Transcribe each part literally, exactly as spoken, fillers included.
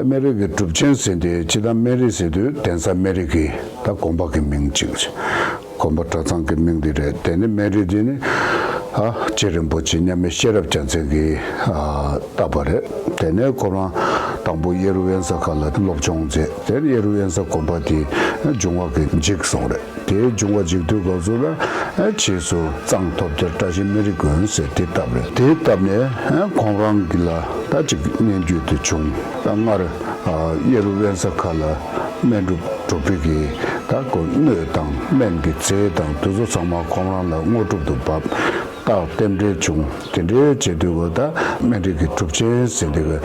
སྨན་རི་གི་གྲུབ་ཆེན་ཟེར་དེ་སྤྱིར་བཏང་སྨན་རི་ཟེར་དུས་གདན་ས་སྨན་རི་གི་ད་དགོན་པ་གི་མིང་གཅིག་དགོན་པ་གྲྭ་ཚང་གི་མིང་དེ་རེད། དེ་ནི་སྨན་རི་དེ་ནི་ཨ་རྗེ་རིན་པོ་ཆེ་མཉམ་མེད་ཤེས་རབ་རྒྱལ་མཚན་གྱིས་ཨ་བཏབ་པ་རེད། དེ་ནས་ཁོ་རང་དང་པོ་གཡས་རུ་དབེན་ས་ཁ་ལ་སློབ་སྦྱོང་མཛད། དེ་ནས་གཡས་རུ་དབེན་ས་དགོན་པ་དེ་འབྱུང་བ་གི་འཇིག་སོང་རེད། དེའི་འབྱུང་བ་འཇིག་དུས་སྐབས་སུ་ལ་ཨ་རྗེས་སུ་གཙང་ཐོབ་རྒྱལ་བཀྲ་ཤིས་སྨན་རི་དགོན་ཟེར་དེ་བཏབ་རེད། དེ་བཏབ་ནས་ཨ་ཁོང་རང་གི་ལ་ད་ཅིག་སྙན་བརྒྱུད་དེ་བྱུང་། ད་སྔར་ཨ་གཡས་རུ་དབེན་ས་ཁ་ལ་སྨན་སྒྲུབ་སྒྲུབ་པའི་གི་ད་ཁོ་སྣོད་དང་སྨན་གྱི་རྫས་དང་དེ་ཚོ་ཚང་མ་ཁོང་རང་ལ་དངོས་གྲུབ་ཏུ་བབས། རྟགས་རྟེན་འབྲེལ་བྱུང་། དེ་འདྲའི་བྱེད་དུས་སྐབས་ད་སྨན་རི་གི་གྲུབ་ཆེན་ཟེར་དེ་གི་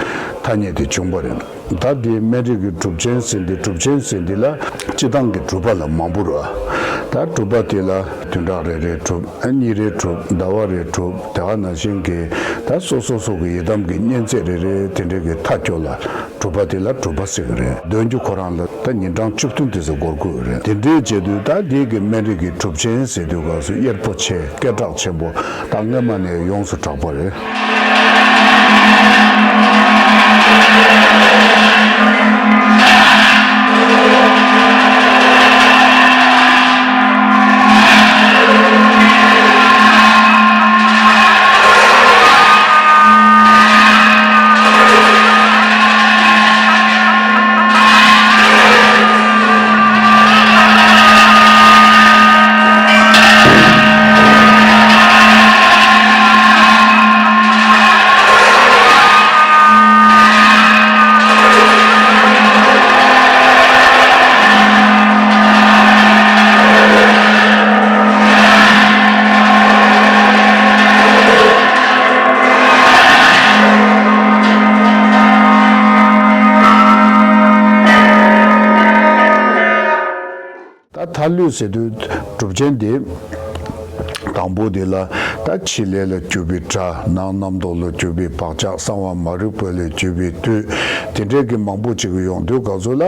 ཐ་སྙད་དེ་བྱུང་བ་རེད། ད་དེ་སྨན་རི་གི་གྲུབ་ཆེན་ཟེར་འདི་གྲུབ་ཆེན་ཟེར་འདི་ལ་སྤྱི་བཏང་གི་གྲུབ་པ་ལ་མང་པོ་རེད། ད་གྲུབ་པ་དེ་ལ་བདུན་ཕྲག་རེ་རེ་གྲུབ། ཨ་གཉིས་རེ་གྲུབ། ཟླ་བ་རེ་གྲུབ། དེ་ག་ནང་བཞིན་གྱི་ད་སོ་སོ་སོ་གི་ཡི་དམ་གྱི་བསྙེན་ཚད་རེ་རེ་དེ་འདྲའི་གི་མཐའ་སྐྱོ་ལ་གྲུབ་པ་དེ་ལ་གྲུབ་པ་ཟེར་གི་རེད། འདོན་རྒྱུ་ཁོ་རང་ལ་ད་ཉིན་གྲངས་བཅུ་བདུན་དེ་ཚོ་འགོར་དགོས་རེད། དེ་འདྲའི་བྱེད་དུས་ད་འདི་གི་སྨན་རི་གི་གྲུབ་ཆེན་ཟེར་དུས་སྐབས་སུ་གཡེར་པོ་ཆེ་སྐད་གྲགས་ཆེན་པོ། ད་སྔོན་མ་ནས་ཡོངས་སུ་གྲགས་པ་རེད། ད་མཐའ་ལུས་ཟེར་དུས་གྲུབ་ཆེན་དེ། དང་པོ་དེ་ལ་ད་ཕྱི་ལས་ལ་གྱུར་པའི་དགྲ། ནང་རྣམ་རྟོག་ལ་གྱུར་པའི་བག་ཆགས། གསང་བ་མ་རིག་པ་ལས་གྱུར་པའི་བདུད། དེ་འདྲའི་གི་མང་པོ་ཅིག་ཡོང་དུས་སྐབས་སུ་ལ་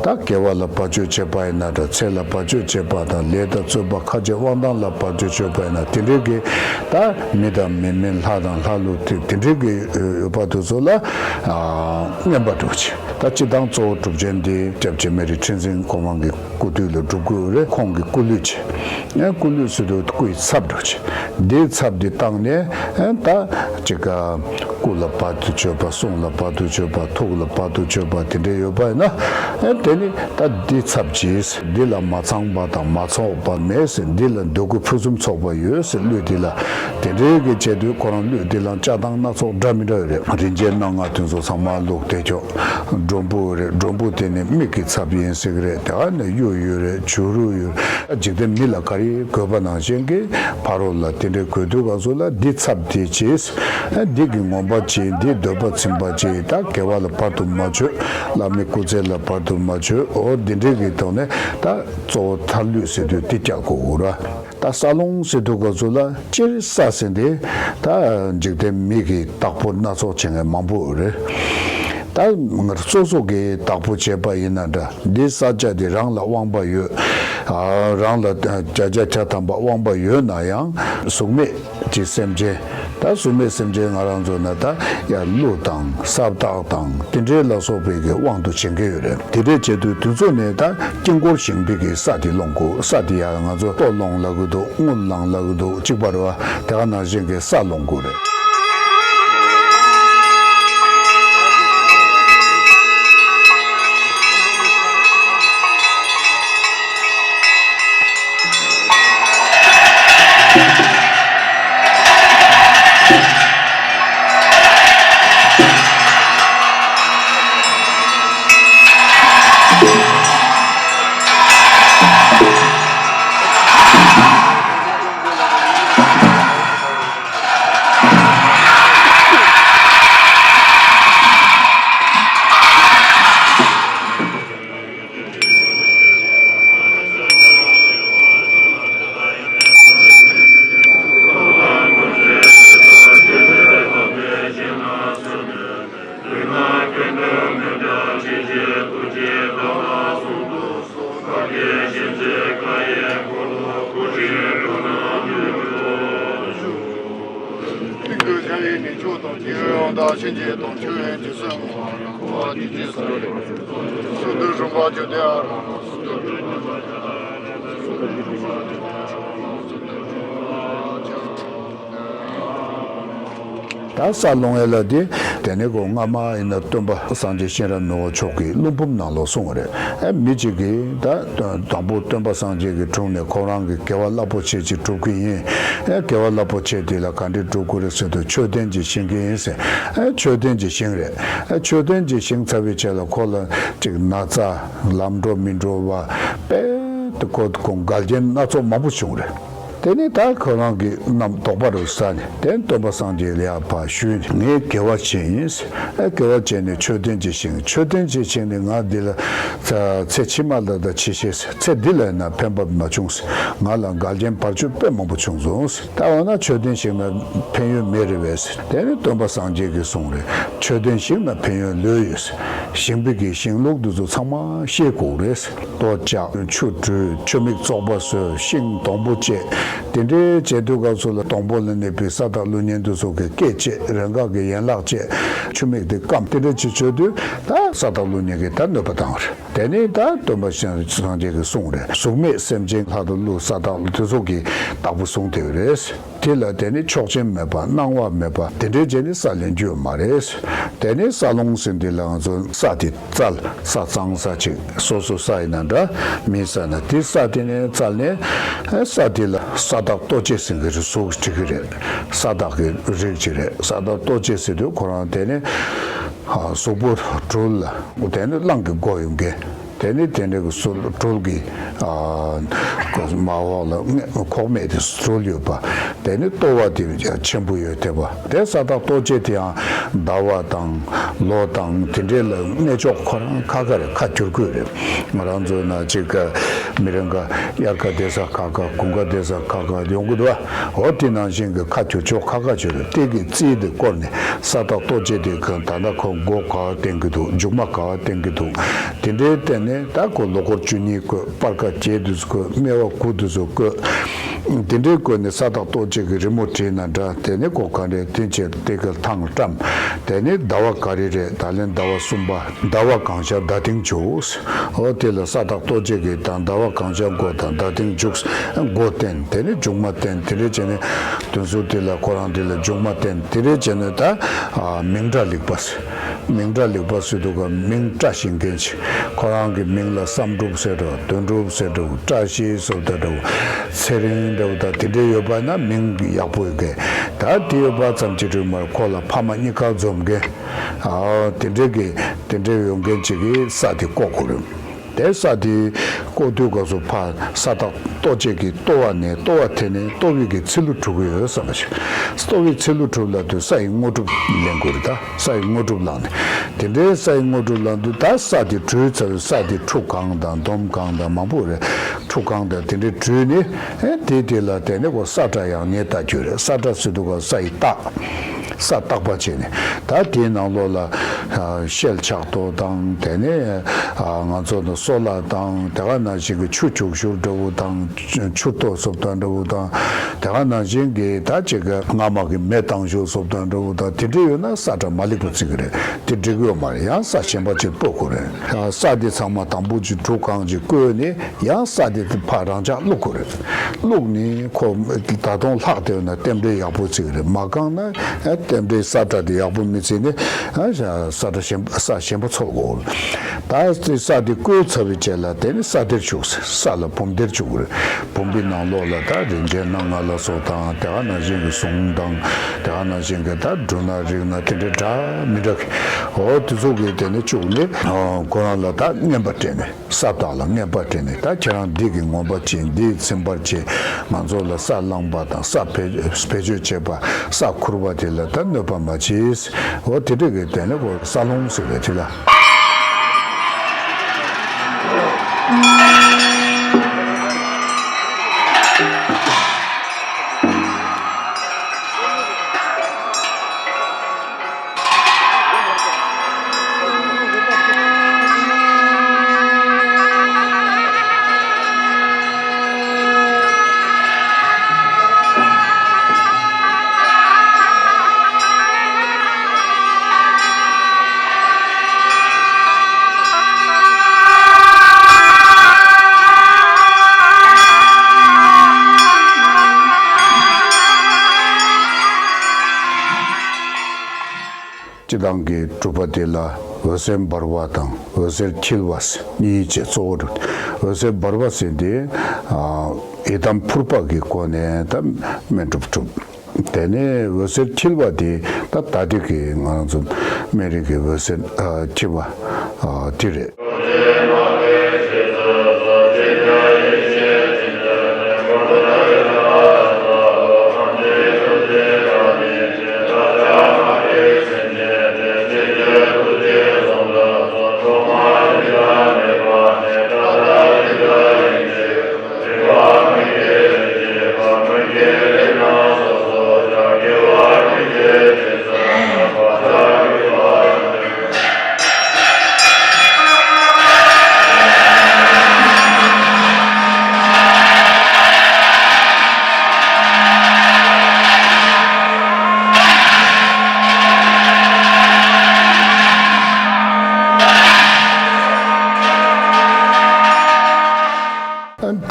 ད་དགེ་བ་ལ་བར་ཆད་བྱེད་པ་ཡིན་ན་འདྲ། ཚེ་ལ་བར་ཆད་བྱེད་པ་དང་། ལས་དང་རྩོད་པ་ཁ་ཆེ་དབང་ཐང་ལ་བར་ཆད་བྱེད་པ་ཡིན་ན། དེ་འདྲའི་གི་ད་མི་དང་མི་མིན་ལྷ་དང་ལྷ་ཀླུ་དེ་དེ་འདྲའི་གི་ཡོད་པ་དེ་ཚོ་ལ་ཨ་བརྔན་པ་འགྲོ་ཆེ། ད་སྤྱི་བཏང་གཙོ་བོ་གྲུབ་ཆེན་དེ་སྐྱབས་རྗེ་སྨན་རི་ཁྲི་འཛིན་གོང་མ་གི་སྐུ་དུས་ལ་སྒྲུབ་དགོས་རེད། ཁོང་གི་སྐུ་གླུད་ཆེ། ཨེ་སྐུ་གླུད་ཟེར་དུས་སྐུ་ཡི་ཚབ་འགྲོ་ཆེ། འདིའི་ཚབ་འདི་བཏང་ནས་ཨེ་ད་ཅིག་ག་སྐུ་ལ་བར་དུ་གཅོད་པ། གསུང་ལ་བར་དུ་གཅོད་པ། ཐུགས་ལ་བར་དུ་གཅོད་པ་དེ་འདྲ་ཡོད་པ་ཡིན་ན། ཨེ་དེ་ནི་ད་འདི་ཚབ་ཅིག། འདི་ལ་མ་ཚང་བ་དང་མ་ཚོགས་པ་མེད་ཟེར། འདི་ལ་འདོད་དགུ་ཕུན་སུམ་ཚོགས་པ་ཡོད་ཟེར། གླུད་འདི་ལ་དེ་འདྲའི་གི་བྱེད་དུས་ཁོ་རང་གླུད་འདི་ལ་བཅའ་སྟངས་སྣ་ཚོགས་འདྲ་མི་འདྲ་ཡོད་རེད། རིན་ཆེན་སྣ་ལྔ་དེ་ཚོ་ཚང་མ་བླུགས་བསྡད་ཆོག། སྒྲོམ་བུ་རེད། སྒྲོམ་བུ་དེ་ནི་མིག་གི་ཚབ་ཡིན་ཟེར་གི་རེད། དེ་ག་ནས་གཡུ་ཡོད་རེད། བྱུ་རུ་ཡོད་རེད། འཇིག་རྟེན་མི་ལ་ག་རེ་དགོས་པ་ནང་བཞིན་གྱི་ཕ་རོལ་ལ་དེ་འདྲའི་དགོས་དུས་སྐབས་སུ་ལ་འདི་ཚབ་དེ་བྱས། འདི་གི་ངོམས་པ་བྱས། འདི་འདོད་པ་ཚིམ་པ་བྱས། ད་དགེ་བ་ལ་བར་དུ་མ་ཆོད། བླ་མའི་སྐུ་ཚེ་ལ་བར་དུ་མ་ཆོད། འོ་འདི་འདྲའི་གི་ཐོག་ནས་ད་གཙོ་བོ་མཐའ་ལུས་ཟེར་དུས་འདི་བཀལ་དགོས་ར། ད་ས་སློང་ཟེར་དུས་སྐབས་སུ་ལ་སྤྱིར་ས་ཟེར་འདི་ད་འཇིག་རྟེན་མི་གི་བདག་པོ་སྣ་ཚོགས་བྱེད་མཁན་མང་པོ་ཡོད་རེད། ད་ང་སོ་སོ་གི་བདག་པོ་བྱས་པ་ཡིན་ན་འདྲ། འདི་ས་ཆ་འདི་རང་ལ་དབང་པོ་ཡོད། ཨ་རང་ལ་བརྒྱ་ཆ་བརྒྱ་ཐམ་པ་དབང་པོ་ཡོད་ན་ཡང་གཟུགས་མེད་ཀྱི་སེམས་ཅན། ད་གཟུགས་མེད་སེམས་ཅན་ང་རང་ཚོ་ན་ད་ཡ་ཀླུ་དང་ས་བདག་དང་དེ་འདྲའི་ལ་སོགས་པའི་གི་དབང་དུ་བྱེད་མཁན་ཡོད་རེད། དེ་འདྲའི་བྱེད་དུས་དུས་ཚོད་ནས་ད་དཀྱིལ་འཁོར་བཞེངས་པའི་གི་ས་དེ་སློང་དགོས། ས་དེ་ཡ་ང་ཚོ་ལྟོ་སློང་ལབ་གི་འདུག། དངུལ་སློང་ལབ་གི་འདུག། གཅིག་པ་རེད་བ། དེ་ག་ནང་བཞིན་གྱི་ས་སློང་དགོས་རེད། ནས་ཆོས་དང་ཆོས་དབྱིངས་དང་གཤིན་རྗེ་དང་ཆོས་དབྱིངས་ཀྱི་སེམས་ལ་གོ་བ་དེ་ཅི་ཟེར་རེད། སུ་འདི་རུ་འབའ་ཅོ་དེ་ཨ་རུ་སུ་འདི་རུ་འབའ་ཅོ་དེ་ཨ་རུ་སུ་འདི་རུ་འབའ་ཅོ་སུ་འདི་རུ་འབའ་ཅོ། ད་ས་ལོང་ཡེ་ལ་དེ་དེ་ནས་ཁོ་སྔ་མ་ཡིན་ན་སྟོན་པ་སངས་རྒྱས་གཤེན་རབ་ནོར་བུ་མཆོག་གི་བློན་འབུམ་ནང་ལོགས་གསུངས་པ་རེད། ཨེ་མི་གཅིག་གིས་ད་དང་པོ་སྟོན་པ་སངས་རྒྱས་ཀྱི་དྲུང་ནས་ཁོ་རང་གི་དགེ་བ་རླབས་པོ་ཆེ་ཅིག་སྒྲུབ་ཀྱི་ཡིན། ཨེ་དགེ་བ་རླབས་པོ་ཆེ་དེ་ལ་ག་འདྲས་སྒྲུབ་དགོས་རེད་ཟེར་དུས་མཆོད་རྟེན་ཅིག་བཞེངས་ཀྱི་ཡིན་ཟེར། ཨེ་མཆོད་རྟེན་ཅིག་བཞེངས་རེད། ཨེ་མཆོད་རྟེན་ཅིག་བཞེངས་ཚར་བའི་རྗེས་ལ་ཁོ་ལ་ཅིག་ན་ཚ་ལམ་འགྲོ་མི་འགྲོ་བ་དཔེ་དེ་ཁོ་ཁོང་འགལ་རྐྱེན་སྣ་ཚོགས་མང་པོ་བྱུང་རེད། དེ་ནས་ད་ཁོ་རང་གི་རྣམ་དོགས་པ་རུ་ཟ་ནས་དེ་སྟོན་པ་སངས་རྒྱས་ལ་ཡར་ཕར་ཞུས་ནས་ངས་དགེ་བ་བྱས་ཡིན། ཨེ་དགེ་བ་བྱས་ནས་མཆོད་རྟེན་ཅིག་བཞེངས། མཆོད་རྟེན་ཅིག་བཞེངས་ནས་ང་འདི་ལ་ཚེ་ཕྱི་མ་ལ་ད་ཅི་ཤེས། ཚེ་འདི་ལ་ཡིན་ན་ཕན་པ་མ་བྱུང་། ང་ལ་འགལ་རྐྱེན་བར་ཆད་དཔེ་མང་པོ་བྱུང་སོང་། ད་འོ་ན་མཆོད་རྟེན་བཞེངས་ན་ཕན་ཡོན་མེད་རེད་པས། དེ་ནས་སྟོན་པ་སངས་རྒྱས་ཀྱིས་གསུངས་རེད། མཆོད་རྟེན་བཞེངས་ན་ཕན་ཡོན་ལོས་ཡོད། བཞེངས་པའི་གི་བཞེངས་ལུགས་འདི་ཚོ་ཚང་མ་ཤེས་དགོས་རེད། ལྟོ་བཅག་ཆུ་བྲུས་ཆུ་མིག་བཙོག་པ་བཟོས། ཤིང་སྡོང་པོ་བཅད། དེ་འདྲའི་བྱེད་དུས་སྐབས་སུ་ལ་སྡོང་པོ་ལ་གནས་པའི་ས་བདག་ཀླུ་གཉན་དེ་ཚོ་གི་སྐེ་བཅད། རང་ག་གི་ཡན་ལག་བཅད། ཆུ་མིག་དེ་སྐམ། དེ་འདྲ་བྱེད་བྱེད་དུས་ད་ས་བདག་ཀླུ་གཉན་གྱིས་ད་གནོད་པ་བཏང་བ་རེད། དེ་ནས་ད་སྟོན་པ་སངས་རྒྱས་ཀྱིས་གསུངས་རེད། གཟུགས་མེད་སེམས་ཅན་ལྷ་དང་ཀླུ་ས་བདག་ཀླུ་དེ་ཚོ་གི་བདག་པོ་བཟུང་བསྡད་ཡོད་རེད། དེ་ལ་དེ་ནི་ཆོག་མཆན་མེད་པ། གནང་བ་མེད་པ། དེ་འདྲའི་རྗེས་ནི་ས་ལེན་རྒྱུ་ཡོད་མ་རེད། དེ་ནི་ས་ལོང་ཟེར་འདི་ལ་ང་ཚོ་ས་དེ་བཙལ། ས་གཙང་ས་ཅིག་སོ་སོ་ས་ཡིན་ན་འདྲ་མིན་ས་ན་དེ་ས་དེ་ནས་བཙལ་ནས་ཨེ་ས་དེ་ལ་ས་བདག་ལྟོ་འགྱེད་ཟེར་གྱི་རིགས་སུ་འགྲིག་གི་རེད། ས་བདག་གི་རིགས་ཅིག་རེད། ས་བདག་ལྟོ་འགྱེད་ཟེར་དུས་ཁོ་རང་དེ་ནི་ཨ་གཟུགས་པོ་དྲུལ་ལ་དེ་ནི་གླང་གི་མགོ་ཡོད་མཁན། དེ་ནི་དེ་འདྲ་གི་སུ་དྲུལ་གྱི་ཨ་མ་འོག་ལ་ཁོག་སྨད་དེ་དྲུལ་ཡོད་པ། དེ་ནི་ལྟོ་བ་དེ་ཆེན་པོ་ཡོད་བསྡད་པ། དེ་ས་བདག་ལྟོ་འགྱེད་དེ་ཡང་ཟླ་བ་དང་ལོ་དང་དེ་འདྲའི་ལ་གནས་ཕྱོགས་ཁོ་རང་ཁ་ཁ་རེད། ཁ་བསྒྱུར་དགོས་རེད། ང་རང་ཚོ་ན་ཅིག་མི་རང་ག་དབྱར་ཁ་བསྡད་ས་ཁ་ཁ། དགུན་ཁ་བསྡད་ས་ཁ་ཁ་ཡོང་གི་འདུག་བ། འོ་དེ་ནང་བཞིན་གྱི་ཁ་བསྒྱུར་ཕྱོགས་ཁ་ཁ་བྱོས་རེད། དེ་གི་རྩིས་དེ་བསྐོར་ནས་ས་བདག་ལྟོ་འགྱེད་དེ་གི་ད་ལྟ་ཁོ་མགོ་ག་བ་བསྟན་གྱི་འདུག་མཇུག་མ་ག་བ་བསྟན་གྱི་འདུག་དེ་འདྲའི་སྟེང་ནས་ད་ཁོ་ལོ་འཁོར་བཅུ་གཉིས་བཀོད། སྤར་ཁ་བརྒྱད་དུ་བཀོད། སྨེ་བ་དགུ་དུ་བཀོད། དེ་འདྲའི་བཀོད་ནས་ས་བདག་ལྟོ་འགྱེད་ཀྱི་རི་མོ་བྲིས་ན་འདྲ། དེ་ནས་ཁོ་ག་འདྲའི་དེ་བྱས་དེ་གི་ཐང་བཀྲམ། དེ་ནས་ཟླ་བ་ག་རེ་རེད། ད་ལན་ཟླ་བ་གསུམ་པ། ཟླ་བ་གང་ཤར་ཟླ་སྟེང་འཇུག་འོ་དེ་ལ་ས་བདག་ལྟོ་འགྱེད་ཀྱི་དང་ཟླ་བ་གང་ཤར་མགོ་དང་ཟླ་སྟེང་འཇུག་མགོ་བསྟན། དེ་ནས་མཇུག་མ་བསྟན། དེ་འདྲའི་བྱས་ནས་དོན་ཟུར་དེ་ལ་ཁོ་རང་དེ་ལ་མཇུག་མ་བསྟན། དེ་འདྲའི་བྱས་ནས་ད་ཨ་མིང་གྲགས་ལེགས་པ། མིང་གྲགས་ལེགས་པ་ཟེར་དུས་ཀ་མིང་བཀྲ་ཤིས་མཁན་ཅིག་ཁོ་རང་གི་མིང་ལ་བསམ་གྲུབ་ཟེར་འགྲོ། དོན་གྲུབ་ཟེར་འགྲོ། བཀྲ་ཤིས་ཟེར་ད་འགྲོ། ཚེ་རིང་འདྲ་བོ་དང་དེ་འདྲའི་ཡོད་པ་ན་མིང་ཡག་པོ་ཡོད་མཁན། ད་དེ་ཡོད་པ་ཙམ་གྱིས་འགྲིག་མ་རེད། ཁོ་ལ་ཕ་མ་གཉིས་ཀ་འཛོམས་མཁན། ཨ་དེ་འདྲའི་གི་དེ་འདྲའི་ཡོད་མཁན་ཅིག་གིས་ས་དེ་བརྐོ་དགོས་རེད། དེ་ས་དེ་བརྐོ་དུས་སྐབས་སུ་ཕ་ས་བདག་ལྟོ་འགྱེད་ཀྱི་ལྟོ་བ་ནས་ལྟོ་བ་དེ་ནས་ལྟོ་བའི་གི་ཚེ་ལུ་གྲུབ་ཀྱི་ཡོད་བསམ་པ་ཞིག་ལྟོ་བའི་ཚེ་ལུ་གྲུབ་ལབ་དུས་ས་ཡི་དངོས་གྲུབ་ལེན་དགོས་རེད། ད་ས་ཡི་དངོས་གྲུབ་བླངས་ནས་དེ་འདྲའི་ས་ཡི་དངོས་གྲུབ་བླངས་དུས་ད་ས་དེ་བྲུས་ཚར་བའི་ས་དེ་ཁྲུ་གང་དང་འདོམ་གང་དང་མང་པོ་རེད། ཁྲུ་གང་དང་དེ་འདྲའི་བྲུས་ནས་ཨེ་དེ་དེ་ལ་དེ་ནས་ཁོ་ས་བཀྲ་ཡང་ངས་བཏགས་རྒྱུ་རེད། ས་བཀྲ་ཟེར་དུས་ཁོ་ས་ཡི་རྟགས། ས་བརྟག་པ་བྱས་ནས་ད་དེའི་ནང་ལོགས་ལ་ཨ་ཤེལ་ཆག་ཏོ་དང་། དེ་ནས་ཨ་ང་ཚོ་ནི་སོལ་དང་། དེ་ག་ནང་བཞིན་གྱི་ཆུ་བྱུག་བཞུར་འདྲ་བོ་དང་། ཆུ་ཏོ་སོབ་དང་འདྲ་བོ་དང་། དེ་ག་ནང་བཞིན་གྱི་ད་ཅིག་གི་རྔ་མ་གི་མེ་བཏང་བཞུར་སོབ་དང་འདྲ་བོ་དང་། དེ་འདྲ་ཡོད་ན་ས་བཀྲ་མ་ལེགས་པ་བརྩི་གི་རེད། དེ་འགྲིག་གི་ཡོད་མ་རེད། ཡང་ས་གཞན་པ་ཅིག་སྤོ་དགོས་རེད། ས་དེ་ཚང་མ་དང་པོ་ཅིག་གྲུ་གང་ཅིག་བརྐོས་ནས། ཡང་ས་དེ་ཕར་རང་འཇགས་བླུག་དགོས་རེད། བླུག་ནས་ཁོ་ད་དུང་ལྷག་བསྡད་ན་རྟེན་འབྲེལ་ཡག་པོ་བརྩི་གི་རེད། མ་བཀང་ན་ཨ་རྟེན་འབྲེལ་ས་བཀྲ་དེ་ཡག་པོ་མི་བརྩི་ནས་ཨ་ས་བཀྲ་གཞན་ས་གཞན་པ་འཚོལ་དགོས་རེད། ད་ས་དེ་བརྐོས་ཚར་བའི་རྗེས་ལ་དེ་ནི་ས་སྡེར་བཅུག་ས་ལ་བུམ་སྡེར་བཅུག་གི་རེད། བུམ་པའི་ནང་ལོགས་ལ་ད་རིན་ཆེན་སྣ་ལྔ་ལ་སོགས་དང་། དེ་ག་ནང་བཞིན་གྱི་གཟུངས་དང་། དེ་ག་ནང་བཞིན་གྱི་ད་འབྲུ་སྣ་རིགས་སྣ་དེ་འདྲ་འདྲ་མི་འདྲ་གི་འོ་དེ་ཚོ་གི་དེ་ནི་བཅུག་ནས་ཁོ་རང་ལ་ད་རྔན་པ་སྤྲད་ནས། ས་བདག་ལ་རྔན་པ་སྤྲད་ནས། ད་ཁྱེད་རང་འདི་གི་ངོམ་པ་བྱེད། འདི་ཚིམ་པར་བྱེད། ང་ཚོ་ལ་ས་བླངས་པ་དང་། ས་བེད་བེད་སྤྱོད་བྱེད་པ། ས་ཁུར་བ་དེ་ལ་ད་གནོད་པ་མ་བྱེད། འོ་དེ་འདྲ་གི་དེ་ནས་ཁོ་ས་ལོང་ཟེར་བའི་དེ་ལ། སྤྱིར་བཏང་གི་སྒྲུབ་པ་དེ་ལ་འོད་ཟེར་འབར་བ་དང་འོད་ཟེར་འཁྱིལ་བ་གཉིས་བྱས་གཙོ་བོ་སྒྲུབ། འོད་ཟེར་འབར་བ་ཟེར་དེ་ཡི་དམ་ཕུར་པ་གི་སྒོ་ནས་ད་སྨན་སྒྲུབ་སྒྲུབ། དེ་ནས་འོད་ཟེར་འཁྱིལ་བ་དེ་ད་ད་ལྟ་གི་ང་རང་ཚོ་སྨན་རིགས་ཀྱི་འོད་ཟེར་འཁྱིལ་བ་དེ་རེད།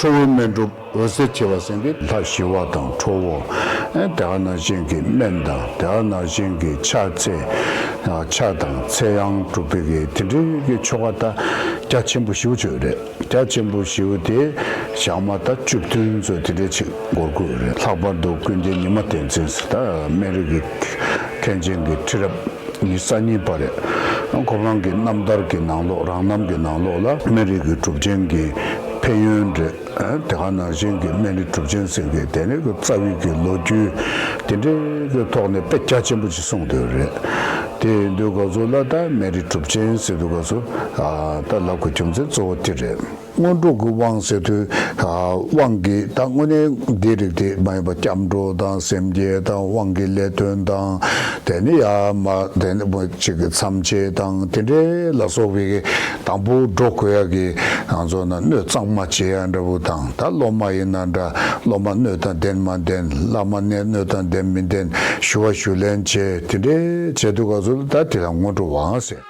ཁྲོ་བོའི་སྨན་སྒྲུབ། འོད་ཟེར་འཁྱིལ་བ་ཟེར་མཁན་ལྷ་ཞི་བ་དང་ཁྲོ་བོ། ཨེ་དེ་ག་ནང་བཞིན་གྱི་སྨན་དང་དེ་ག་ནང་བཞིན་གྱི་ཕྱག་འཚལ། ཨ་ཕྱག་དང་ཚེ་ཡང་སྒྲུབ་པའི་གི་དེ་འདྲའི་གི་ཆོ་ག་ད་རྒྱ་ཆེན་པོ་ཞེ་པོ་ཅིག་རེད། རྒྱ་ཆེན་པོ་ཞེ་པོ་དེ་ཞག་མ་ད་བཅུ་བདུན་ཚོ་དེ་འདྲའི་ཅིག་འགོར་དགོས་རེད། ལྷག་པར་དུ་ཀུན་མཁྱེན་ཉི་མ་བསྟན་འཛིན་ཟེར་ད་སྨན་རིགས་ཀྱི་མཁན་ཆེན་གྱི་ཁྲི་རབས་ཉི་ཤུ་རྩ་གཉིས་པ་རེད། ཁོ་རང་གི་རྣམ་ཐར་གྱི་ནང་ལོགས་རང་རྣམ་གྱི་ནང་ལོགས་ལ་སྨན་རིགས་ཀྱི་གྲུབ་ཆེན་གྱི་ཕན་ཡོན་རེད། དེ་ག་ནང་བཞིན་གྱི་སྨན་རིགས་གྲུབ་ཆེན་ཟེར་མཁན་དེ་ནི་རྩ་བའི་གི་ལོ་རྒྱུས་དེ་འདྲའི་གི་ཐོག་ནས་དཔེ་རྒྱ་ཆེན་པོ་ཅིག་གསུངས་བསྡད་ཡོད་རེད། དེ་ཡིན་དུས་ག་ཚོད་ལ་ད་སྨན་རིགས་གྲུབ་ཆེན་ཟེར་དུས་ག་ཚོད་ད་ལབ་དགོས་རྒྱུ་མཚན་གཙོ་བོ་དེ་རེད། སྔོན་འགྲོ་གི་དབང་ཟེར་དུས་དབང་གི་ད་དངོས་གནས་འདི་རིགས་དེ་མ་ཡིན་པ་སྐྱབས་འགྲོ་དང་སེམས་བསྐྱེད་དང་དབང་གི་ལས་དོན་དང་། དེ་ནི་ཡ་མ་དེ་ནི་མ་ཅིག་གི་མཚམས་བཅད་དང་དེ་འདྲའི་ལ་སོགས་པའི་གི་དང་པོ་འགྲོ་དགོས་ཡ་གི་ང་ཚོ་ན་སྣོད་གཙང་མ་བྱེད་ཡ་འདྲ་བོ་དང་། ད་སློབ་མ་ཡིན་ན་འདྲ་སློབ་མ་སྣོད་དང་ལྡན་མ་ལྡན། བླ་མ་ནས་སྣོད་དང་ལྡན་མི་ལྡན། ཞུ་བ་ཞུ་ལེན་བྱེད། དེ་འདྲའི་བྱེད་དུས་ག་ཚོད་ད་དེ་ལ་སྔོན་འགྲོ་དབང་ཟེར།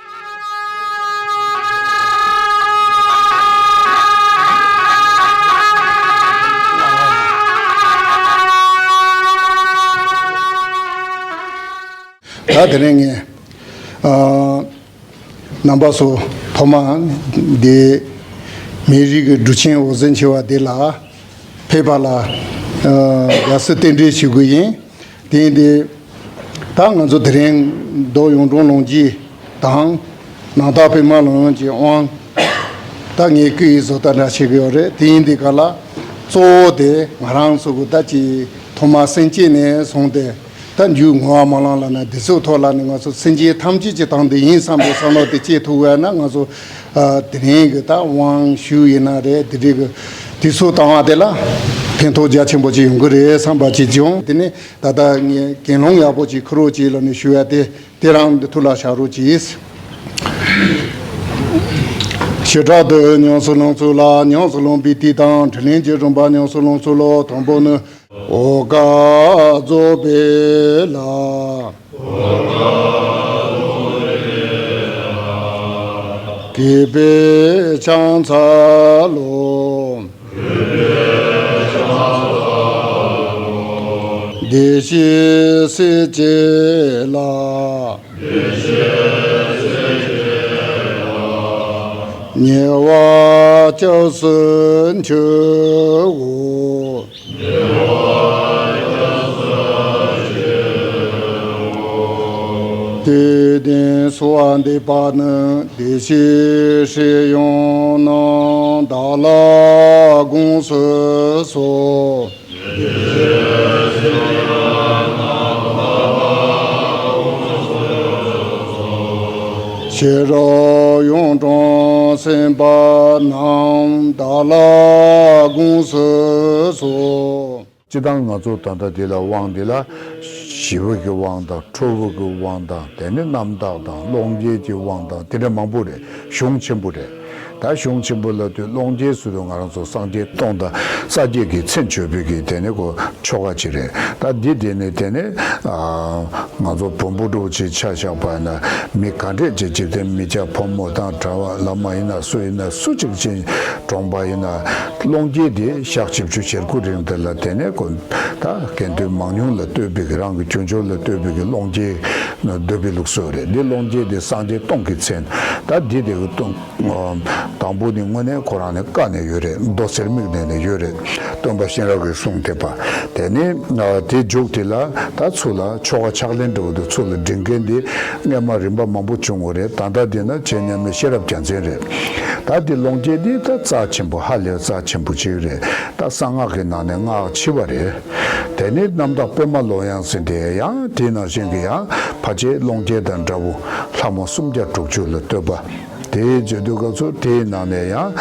ད་དེ་རིང་ངས་ཨ་རྣམ་པ་ཚོ་ཐོག་མ་འདི་སྨན་རིགས་ཀྱི་གྲུབ་ཆེན་འོད་ཟེར་འཁྱིལ་བ་འདི་ལ་ཕེབས་པ་ལ་ཨ་དགའ་བསུ་རྟེན་འབྲེལ་ཞུ་གི་ཡིན། དེ་ཡིན་དུས་ད་ང་ཚོ་དེ་རིང་རྡོ་གཡུང་དྲུང་ལུང་རྒྱུད་དང་། ནང་རྟགས་པདྨ་ལུང་གི་དབང་། ད་ངས་སྐུ་ཡི་བཟོ་ལྟ་འདྲ་བྱེད་ཀྱི་ཡོད་རེད། དེ་ཡིན་དུས་ག་ལ་གཙོ་བོ་དེ་ང་རང་ཚོ་གི་ད་ཅི་ཐོག་མ་སེམས་བསྐྱེད་ནས་བཟུང་སྟེ་ད་མཇུག་བསྔོ་བ་སྨོན་ལམ་ལ་ནི་འདི་ཚོའི་ཐོག་ལ་ནི་ང་ཚོ་སེམས་ཅན་ཐམས་ཅད་ཀྱི་དོན་དུ་ཡིན་བསམ་པའི་བསམ་བློ་དེ་སྐྱེ་ཐུབ་པ་ན་ང་ཚོ་ཨ་དེ་རིང་གི་ད་དབང་ཞུ་ཡིན་ན་རེད། དེ་རིང་གི་དུས་ཚོད་བཏང་བ་དེ་ལ་ཕན་ཐོགས་རྒྱ་ཆེན་པོ་ཅིག་ཡོང་གི་རེད་བསམ་པ་ཅིག་བྱུང་། དེ་ནི་ད་ལྟ་ངས་གྱེན་ལོང་ཡག་པོ་ཅིག་ཁུར་རོགས་ཅིག་ལ་ནི་ཞུ་ཡ་དེ། དེ་རང་འདི་ཐུགས་ལ་བཞག་རོགས་གྱིས། བྱེ་བྲག་ཏུ་ཉམས་སུ་བླང་ཚུལ་ལ། ཉམས་སུ་བླང་པའི་དུས་དང་དྲིས་ལན་གྱི་རིམ་པ་ཉམས་སུ་བླང་ཚུལ་ལ། དང་པོ་ནི། འོ་ཀ་རྫོགས་པའི་ལ། གུས་པས་ཕྱག་འཚལ་ལོ། བདེ་གཤེགས་སྲས་བཅས་ལ། ཉེ་བར་སྐྱབས་སུ་མཆིའོ། དེ་ནས་གསོལ་བ་འདེབས་པ་ནི། བདེ་གཤེགས་སྲས་ཡུམ་རྣམས་བདག་ལ་དགོངས་སུ་གསོལ། ཤེས་རབ་གཡུང་དྲུང་སེམས་དཔའ་རྣམས་བདག་ལ་དགོངས་སུ་གསོལ། སྤྱིར་བཏང་ང་ཚོ་ད་ལྟ་འདི་ལ་དབང་འདི་ལ་ཞི་བའི་གི་དབང་དང་ཁྲོ་བོའི་གི་དབང་དང་དེ་ནས་རྣམ་དག་དང་ཀློང་རྒྱས་ཀྱི་དབང་དང་དེ་འདྲ་མང་པོ་རེད། གཞུང་ཆེན་པོ་རེད། ད་གཞུང་ཆེན་པོ་ལབ་དུས་ཀློང་རྒྱས་ཟེར་དུས་ང་རང་ཚོ་སངས་རྒྱས་སྟོང་དང་རྩ་བརྒྱད་ཀྱི་མཚན་བརྗོད་པའི་གི་དེ་ནི་གོ་ཆོ་ག་ཅིག་རེད། ད་འདི་དེ་ནི་དེ་ནི་ཨ་ ང་ཚོ་བོན་པོ་འདྲ་བོ་ཅིག་ཆ་བཞག་པ་ཡིན་ན། མི་ག་འདྲས་ཅིག་འཇིག་རྟེན་མི་སྐྱ་ཕོ་མོ་དང་གྲྭ་བ་བླ་མ་ཡིན་ན་སུ་ཡིན་ན་སུ་གཅིག་ཅིག་གྲོངས་པ་ཡིན་ན། སློང་རྒྱས་དེ་ཞག་བཞི་བཅུ་ཞེ་དགུ་རིང་དེ་ལ་དེ་ནས་ཁོ་ད་དགེ་འདུན་མང་ཉུང་ལ་ལྟོས་པའི་གི་རང་གི་རྒྱུ་འབྱོར་ལ་ལྟོས་པའི་གི་སློང་རྒྱས་འདོད་པའི་ལུགས་སྲོལ་རེད། འདི་སློང་རྒྱས་དེ་སངས་རྒྱས་སྟོང་གི་མཚན། ད་འདི་དེ་གི་སྟོང་། དང་པོ་ནི་དངོས་གནས་ཁོ་རང་ནས་བཀའ་ནས་ཡོད་རེད། མདོ་གསེར་མིག་ནས་ནས་ཡོད་རེད། སྟོན་པ་གཤེན་རབ་ཀྱིས་གསུངས་བསྡད་པ། དེ་ནས་དེ་མཇུག་དེ་ལ་ད་ཚུར་ལ་ཆོ་ག་ཕྱག་ལེན་འདྲ་བོ་དེ་ཚུར་ལ་འབྲི་མཁན་དེ་སྔས་མ་རིམ་པ་མང་པོ་བྱུང་བ་རེད། ད་ལྟ་དེ་ན་ཆེ་མཉམ་མེད་ཤེས་རབ་རྒྱལ་མཚན་རེད། ད་དེ་སློང་རྒྱས་དེ་ད་རྩ་ཆེན་པོ་ཧ་ལས་རྩ་ཆེན་པོ་ཅིག་རེད། ད་གསང་སྔགས་ཀྱི་ནང་ནས་སྔགས་ཕྱི་པ་རེད། དེ་ནས་རྣམ་དག་པད་མ་ལོ་ཡང་ཟེར་དེ་ཡང་དེ་ནང་བཞིན་གྱི་ཡང་ཕལ་ཆེར་སློང་རྒྱས་དང་འདྲ་བོ་ལྷ་མོ་སུམ་བརྒྱ་དྲུག་ཅུ་ལ་བསྟོད་པ། དེའི་རྗེས་དུས་སྐབས་སུ་དེའི་ནང་ནས་ཡང་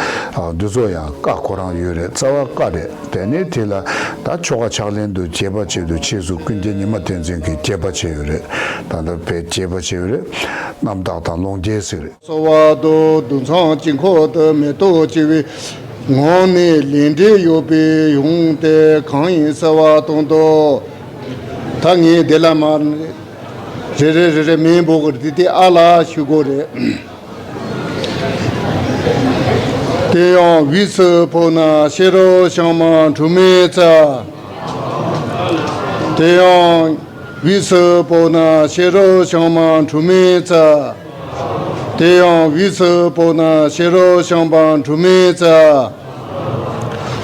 འདི་ཚོ་ཡང་བཀའ་ཁོ་རང་ཡོད་རེད། རྩ་བ་བཀའ་རེད། དེ་ནས་དེ་ལ་ད་ཆོ་ག་ཕྱག་ལེན་དུ་རྒྱས་པ་ཆེད་དུ་ཕྱིས་སུ་ཀུན་མཁྱེན་ཉི་མ་བསྟན་འཛིན་གྱིས་རྒྱས་པ་བྱས་ཡོད་རེད། ད་ལྟ་བས་རྒྱས་པ་བྱས་ཡོད་རེད། རྣམ་དག་དང་སློང་རྒྱས་ཟེར་རེད། གསོལ་བ་དང་བདུན་ཚང་དཀྱིལ་འཁོར་དུ་མེ་ཏོག་བྱེ་བའི་ངང་ནས་ལས་འབྲས་ཡོད་པའི་ཡོན་ཏན་གང་ཡིན་གསོལ་བ་བཏང་དང་། ད་ངས་དེ་ལ་མ་རེ་རེ་རེ་རེ་མིང་འབོད་དགོས་རེད། དེ་དེ་ཨ་ལ་ཞུ་དགོས་རེད། དེ་ཡང་དབུས་སུ་ཕོག་ན་ཤེས་རབ་ཤིང་མ་འཁྲུལ་མེད་རྩལ། དེ་ཡང་དབུས་སུ་ཕོག་ན་ཤེས་རབ་ཤིང་མ་འཁྲུལ་མེད་རྩལ། དེ་ཡང་དབུས་སུ་ཕོག་ན་ཤེས་རབ་ཤིང་མ་འཁྲུལ་མེད་རྩལ།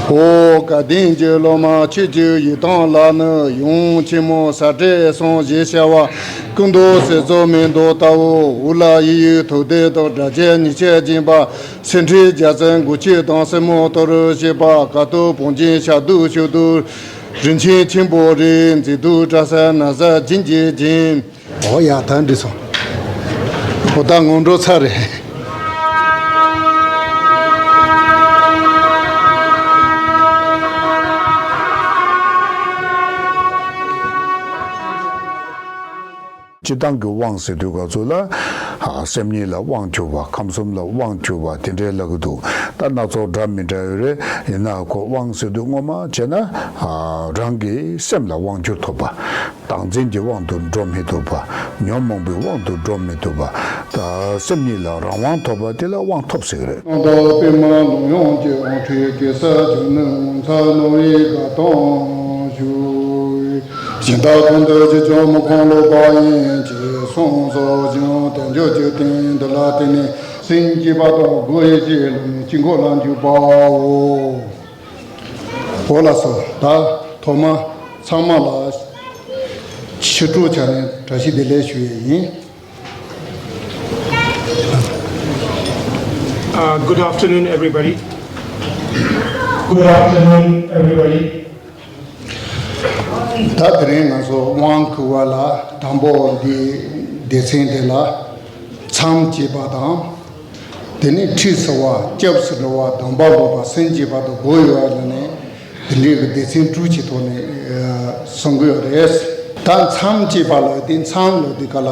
འོ་སྐལ་ལྡན་གྱི་སློབ་མ་ཁྱེད་ཀྱི་ཡི་དམ་ལ་ནི་ཡུམ་ཆེན་མོ་ས་སྤྲེལ་གསུམ་ཞེས་བྱ་བ་ཀུན་ཏུ་གསལ་བྱེད་མེ་ཏོག་ལྟ་བུ། འོག་ལ་ཡིད་འོད་ཐུབ་བསྟན་དང་སྒྲ་གཅན་ཉི་ཟེར་འགྱིང་བ། སེང་ཁྲི་རྒྱ་མཚན་མགུལ་སྐྱོགས་དང་སེན་མོ་ཏོག་རོ་བཞད་པ། དཀར་ཐོག་བང་ཆེན་ཞབས་རྡུལ་ཞབས་རྡུལ། རིན་ཆེན་ཆེན་པོ་རེ། མཛེས་སྡུག་བཀྲ་གསལ་ན་བཟའ་རྒྱན་གྱིས་བརྒྱན། འོ་ཡ་ད་འགྲིག་སོང་། འོ་ད་ངོ་འགྲོ་ཚར་རེད། སྤྱིར་བཏང་གི་དབང་ཟེར་དུས་སྐབས་སུ་ལ། ཨ། སེམས་ཉིད་ལ་དབང་བསྒྱུར་བ། ཁམས་གསུམ་ལ་དབང་བསྒྱུར་བ་དེ་འདྲའི་ལབ་ཀྱི་འདུག་ད་སྣ་ཚོགས་འདྲ་མི་འདྲ་ཡོད་རེད། ཡིན་ནའང་ཁོ་དབང་ཟེར་དུས་སྔོན་མ་བྱས་ན། ཨ། རང་གི་སེམས་ལ་དབང་བསྒྱུར་ཐུབ་པ། བདག་འཛིན་གྱི་དབང་དུ་འགྲོ་མི་ཐུབ་པ། ཉོན་མོངས་པའི་དབང་དུ་འགྲོ་མི་ཐུབ་པ། ད་སེམས་ཉིད་ལ་རང་དབང་ཐོབ་པ་དེ་ལ་དབང་ཐོབ་ཟེར་གྱི་རེད། རྣམ་དག་པད་མ་ལོ་ཡང་གི་དབང་ཁྲིད་གེ་སར་རྒྱུད་ནི་ངོ་མཚར་རྣ་བའི་དགའ་སྟོན་ཞུ། གཞན་དག་ཀུན་ཏུ་སྤྱོད་ཕྱིར་མི་ཁོམ་ལོག་པ་ཡིན། ཅེས་གསུངས་སོ། གཞན་དལ་འབྱོར་གྱི་རྟེན་འདི་ལ་བརྟེན་ནས་སེམས་བསྐྱེད་པ་དང་སྒོ་ཡེ་ཤེས་ལམ་དཀྱིལ་འཁོར་ལ་འཇུག་པའོ། འོ་ལགས་སོ། ད་ཐོག་མ་ཚང་མ་ལ་ཕྱི་དྲོ་ཆ་ནས་བཀྲ་ཤིས་བདེ་ལེགས་ཞུ་ཡས་ཡིན། Uh, good afternoon, everybody. Good afternoon, everybody. ད་དེ་རིང་ང་ཚོ་དབང་བསྐུར་བ་ལ་དང་པོ་འདི་སྡེ་ཚན་དེ་ལ་མཚམས་བཅད་པ་དང་། དེ་ནས་ཁྲིད་ཟེར་བ། སྐྱབས་སུ་འགྲོ་བ། སྡོམ་པ་འབོགས་པ། སེམས་བསྐྱེད་པ་དང་སྒོ་ཡོད་པ་ལ་ནི་འདི་འདྲའི་གི་སྡེ་ཚན་དྲུག་གི་ཐོག་ནས་གསུང་གི་ཡོད་རེད། ད་མཚམས་བཅད་པ་ལ་དེ་མཚམས་ལ་དེ་ག་ལ་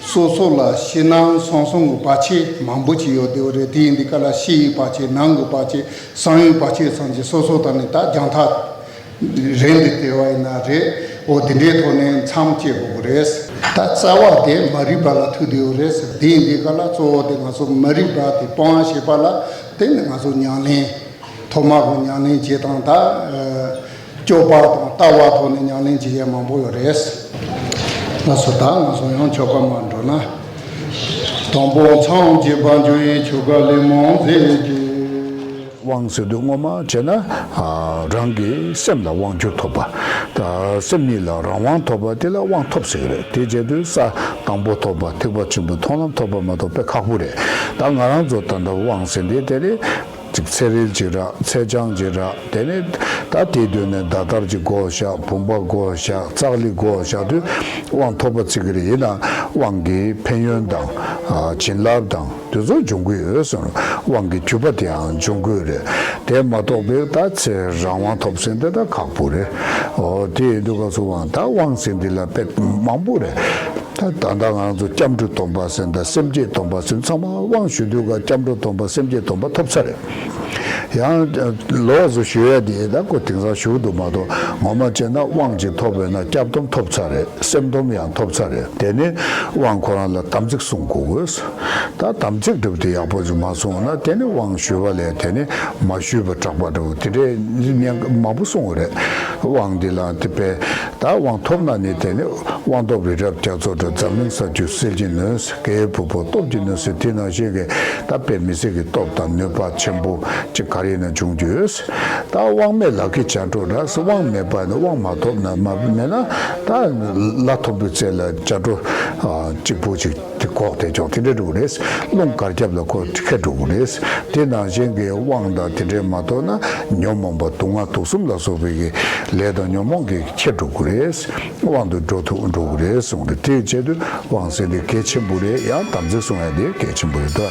སོ་སོ་ལ་ཕྱི་ནང་གསང་གསུམ་གྱི་བར་ཆད་མང་པོ་ཅིག་ཡོད་བསྡད་ཡོད་རེད། དེ་ཡིན་དུས་ག་ལ་ཕྱི་ཡི་བར་ཆད། ནང་གི་བར་ཆད། གསང་བའི་བར་ཆད་ཚང་གི་སོ་སོ་དང་ནི་ད་རྒྱང་ཐག་རིང་དུ་བལྟས་པ་ཡིན་ན་རེད། འོ་དེ་འདྲའི་ཐོག་ནས་མཚམས་བཅད་དགོས་ཀྱི་རེད། ད་རྩ་བ་དེ་མ་རིག་པ་ལ་ཐུག་བསྡད་ཡོད་རེད་ཟེར། དེ་ཡིན་དུས་ག་ལ་གཙོ་བོ་དེ་ང་ཚོ་མ་རིག་པ་དེ་སྤང་བྱེད་པ་ལ་དེ་ནི་ང་ཚོ་ཉམས་ལེན། ཐོག་མ་གི་ཉམས་ལེན་བྱེད་སྟངས་དང་། ཨ། སྤྱོད་པ་དང་ལྟ་བ་ཐོག་ནས་ཉམས་ལེན་བྱེད་ཡས་མང་པོ་ཡོད་རེད། ལགས་སོ། ད་ང་ཚོ་ཡང་ཆོ་ག་མར་འགྲོ་ན། དང་པོ་མཚམས་བཅད་པ་འཇུག་པའི་ཆོ་ག་ལས་མང་མཛད་ཀྱི། དབང་ཟེར་དུས་སྔོན་མ་བྱས་ན། ཨ། རང་གི་སེམས་ལ་དབང་བསྒྱུར་ཐོབ་པ། ད་སེམས་ཉིད་ལ་རང་དབང་ཐོབ་པ་དེ་ལ་དབང་ཐོབ་ཟེར་གྱི་རེད། དེ་བྱེད་དུས་ས་དང་པོ་ཐོབ་པ། ཐེག་པ་ཆེན་པོའི་མཐོང་ལམ་ཐོབ་པ་མ་གཏོགས་དཔེ་ཁག་པོ་རེད། ད་ང་རང་ཚོ་ད་ལྟ་དབང་ཟེར་འདི་དེ་ནི། ཅིག་ཚེ་རིལ་ཅིག་རག་ཚེ་ཆང་ཅིག་རག་དེ་ནས་ད་དེའི་མདུན་ནས་ཟླ་ལྟར་གྱི་སྒོ་བཞག་བུམ་པ་སྒོ་བཞག་ཙཀ་ལི་སྒོ་བཞག་དུས་དབང་ཐོབ་པ་བརྩི་གི་རེད། ཡིན་ན་དབང་གི་ཕན་ཡོན་དང་། ཨ། བྱིན་རླབས་དང་དེ་ཚོ་འབྱུང་གི་ཡོད་ཟེར། དབང་གི་རྒྱུད་པ་དེའང་འབྱུང་གི་ཡོད་རེད། དེ་མ་གཏོགས་པའི་ད་ཚེ་རང་དབང་ཐོབ་ཟེར་འདི་ད་ཁག་པོ་རེད། འོ་དེ་ཡིན་དུས་སྐབས་སུ་དབང་ད་དབང་ཟེར་འདི་ལ་དཔེ་མང་པོ་རེད། ད་ད་ལྟ་ང་ཚོ་སྐྱབས་འགྲོའི་སྡོམ་པ་ཟེར་དང་། སེམས་བསྐྱེད་སྡོམ་པ་ཟེར། ཚང་མ་དབང་ཞུ་དུས་ཀ་སྐྱབས་འགྲོའི་སྡོམ་པ། སེམས་བསྐྱེད་སྡོམ་པ་ཐོབ་ཚར་རེད། ཡང་ལོགས་སུ་ཞུ་ཡ་དེ་ད་ཁོ་དེང་སང་ཞུ་འདུག་མ་གཏོགས། ངོ་མ་བྱས་ན་དབང་ཅིག་ཐོབ་པས་ན་སྐྱབས་སྡོམ་ཐོབ་ཚར་རེད། སེམས་སྡོམ་ཡང་ཐོབ་ཚར་རེད། དེ་ནི་དབང་ཁོ་རང་ལ་དམ་ཚིག་སྲུང་དགོས། ད་དམ་ཚིག་འདྲ་བོ་དེ་ཡག་པོ་ཞིག་མ་སྲུང་ན། དེ་ནི་དབང་ཞུས་པ་ལས་དེ་ནི་མ་ཞུས་པ་དྲག་པ་འདྲ་བོ་དེ་འདྲའི་ཉེན་ཁ་མང་པོ་གསུངས་པ་རེད། དབང་འདི་ལ་དེ་པས་ད་དབང་ཐོབ་ན་ནི་དེ་ནི་དབང་ཐོབ་རི་རབ་རྒྱ་མཚོ་འདྲ། འཛམ་གླིང་ས་བཅུ་གསལ་གྱི་ནུས། རྒྱལ་བའི་ཕུང་པོ་སྟོབས་ཀྱི་ནུས་ཟེར། དེ་ནང་བཞིན་གྱི་ད་དཔེ་མི་སྲིད་ཀྱི་སྟོབས་དང་ནུས་པ་ཆེན་པོ་ཅིག་ག་རེ་ཡིན་ན་འབྱུང་རྒྱུ་ཡོད། ད་དབང་མེད་ལག་གི་བྱ་འགྲོ་འདྲ། དབང་མེད་པ་ནི་དབང་མ་ཐོབ་ན་མ་མེད་ན་ད་ལ་མཐོན་པོའི་རྩེ་ལ་བྱ་འགྲོ་གཅིག་པུ་ཅིག་དེ་འགོག་བསྡད་ཆོག་དེ་འདྲ་འགྲོ་གི་རེད། རླུང་གར་རྒྱབ་ལ་ཁོ་ཁྱེར་འགྲོ་གི་རེད། དེ་ནང་བཞིན་གྱི་དབང་དང་དེ་འདྲའི་མ་ཐོབ་ན་ཉོན་མོངས་པ་དུག་ལྔ་དུག་གསུམ་ལ་སོགས་པའི་གི་ལས་དང་ཉོན་མོངས་ཀྱིས་ཁྱེར་འགྲོ་གི་རེད། དབང་དུ་འགྲོ་ཐུབ་འགྲོ་གི་རེད་གསུངས་ཏེ། དེའི་ཆེད་དུ་དབང་ཟེར་དེ་གལ་ཆེན་པོ་རེད། ཡང་དམ་ཚིག་སྲུང་ཡ་དེ་གལ་ཆེན་པོ་རེད་དོ།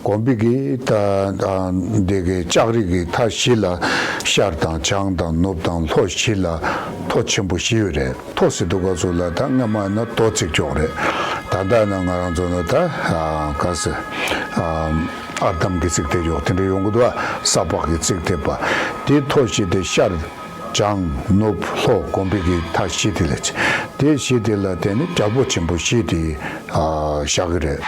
དགོན་པའི་གི་ད་འདི་གི་ལྕགས་རི་གི་མཐའ་བཞི་ལ་ཤར་དང་བྱང་དང་ནུབ་དང་ལྷོ་བཞི་ལ་མཐོ་ཆེན་པོ་བཞི་ཡོད་རེད། མཐོ་ཟེར་དུས་སྐབས་སུ་ལ་ད་སྔ་མ་ན་རྡོ་བརྩིགས་ཆོག་རེད། ད་ལྟ་ན་ང་རང་ཚོ་ན་ད་ག་ཟེར་ཨར་འདམ་གྱི་བརྩིགས་བསྡད་ཆོག་དེ་འདྲ་ཡོང་གི་འདུག་ས་ཕག་གི་བརྩིགས་བསྡད་པ་དེ། མཐོ་བཞི་དེ་ཤར་བྱང་ནུབ་ལྷོ་དགོན་པའི་གི་མཐའ་བཞི་དེ་ལ་བྱེད། དེ་བཞི་དེ་ལ་བརྟེན་ནས་རྒྱལ་པོ་ཆེན་པོ་བཞི་དེ་བཞག་གི་རེད།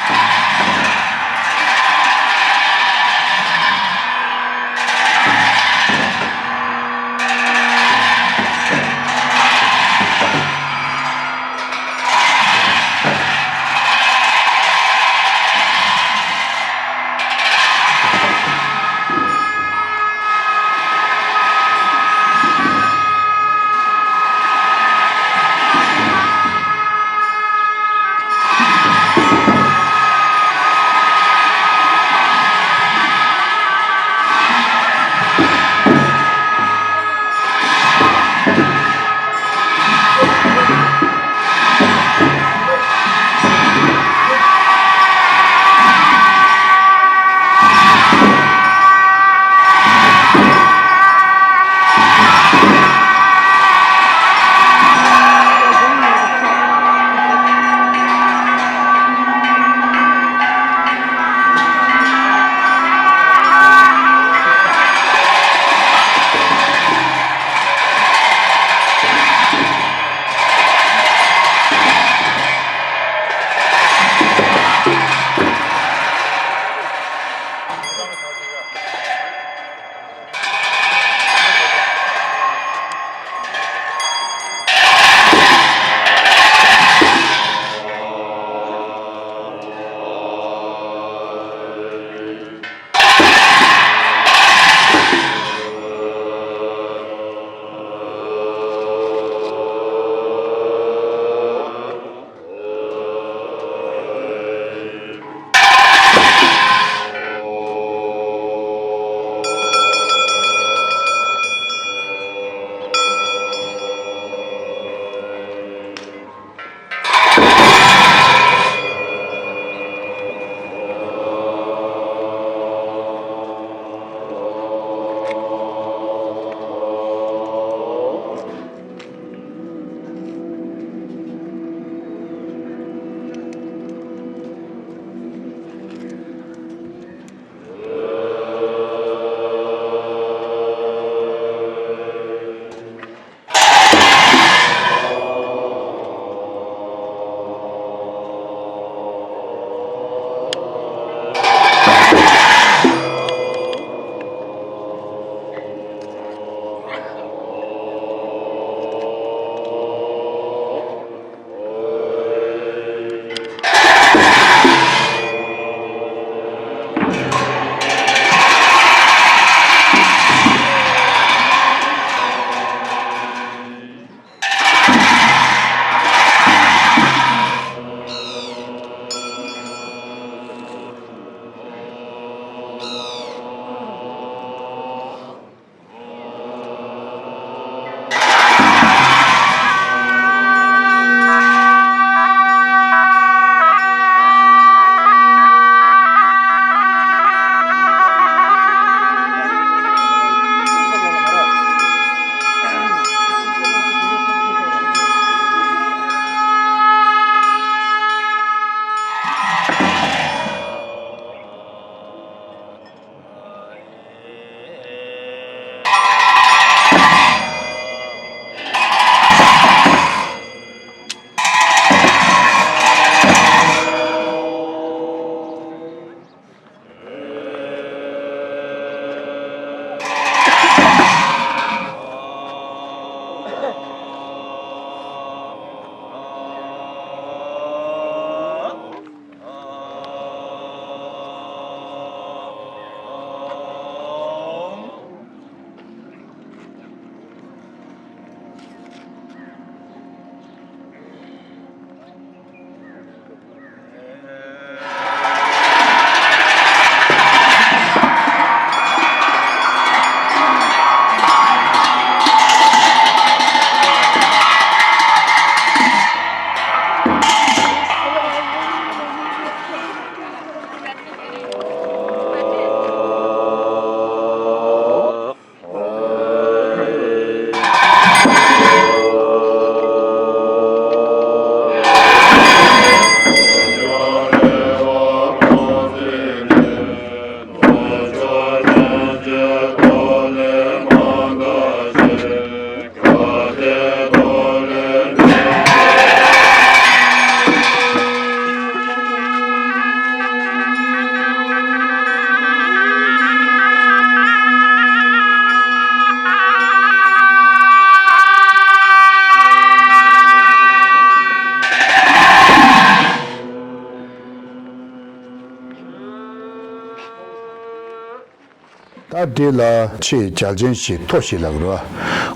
ད་འདི་ལ་ཆེས་རྒྱལ་ཆེན་བཞི་མཐོ་བཞི་ལབ་རེད་བ།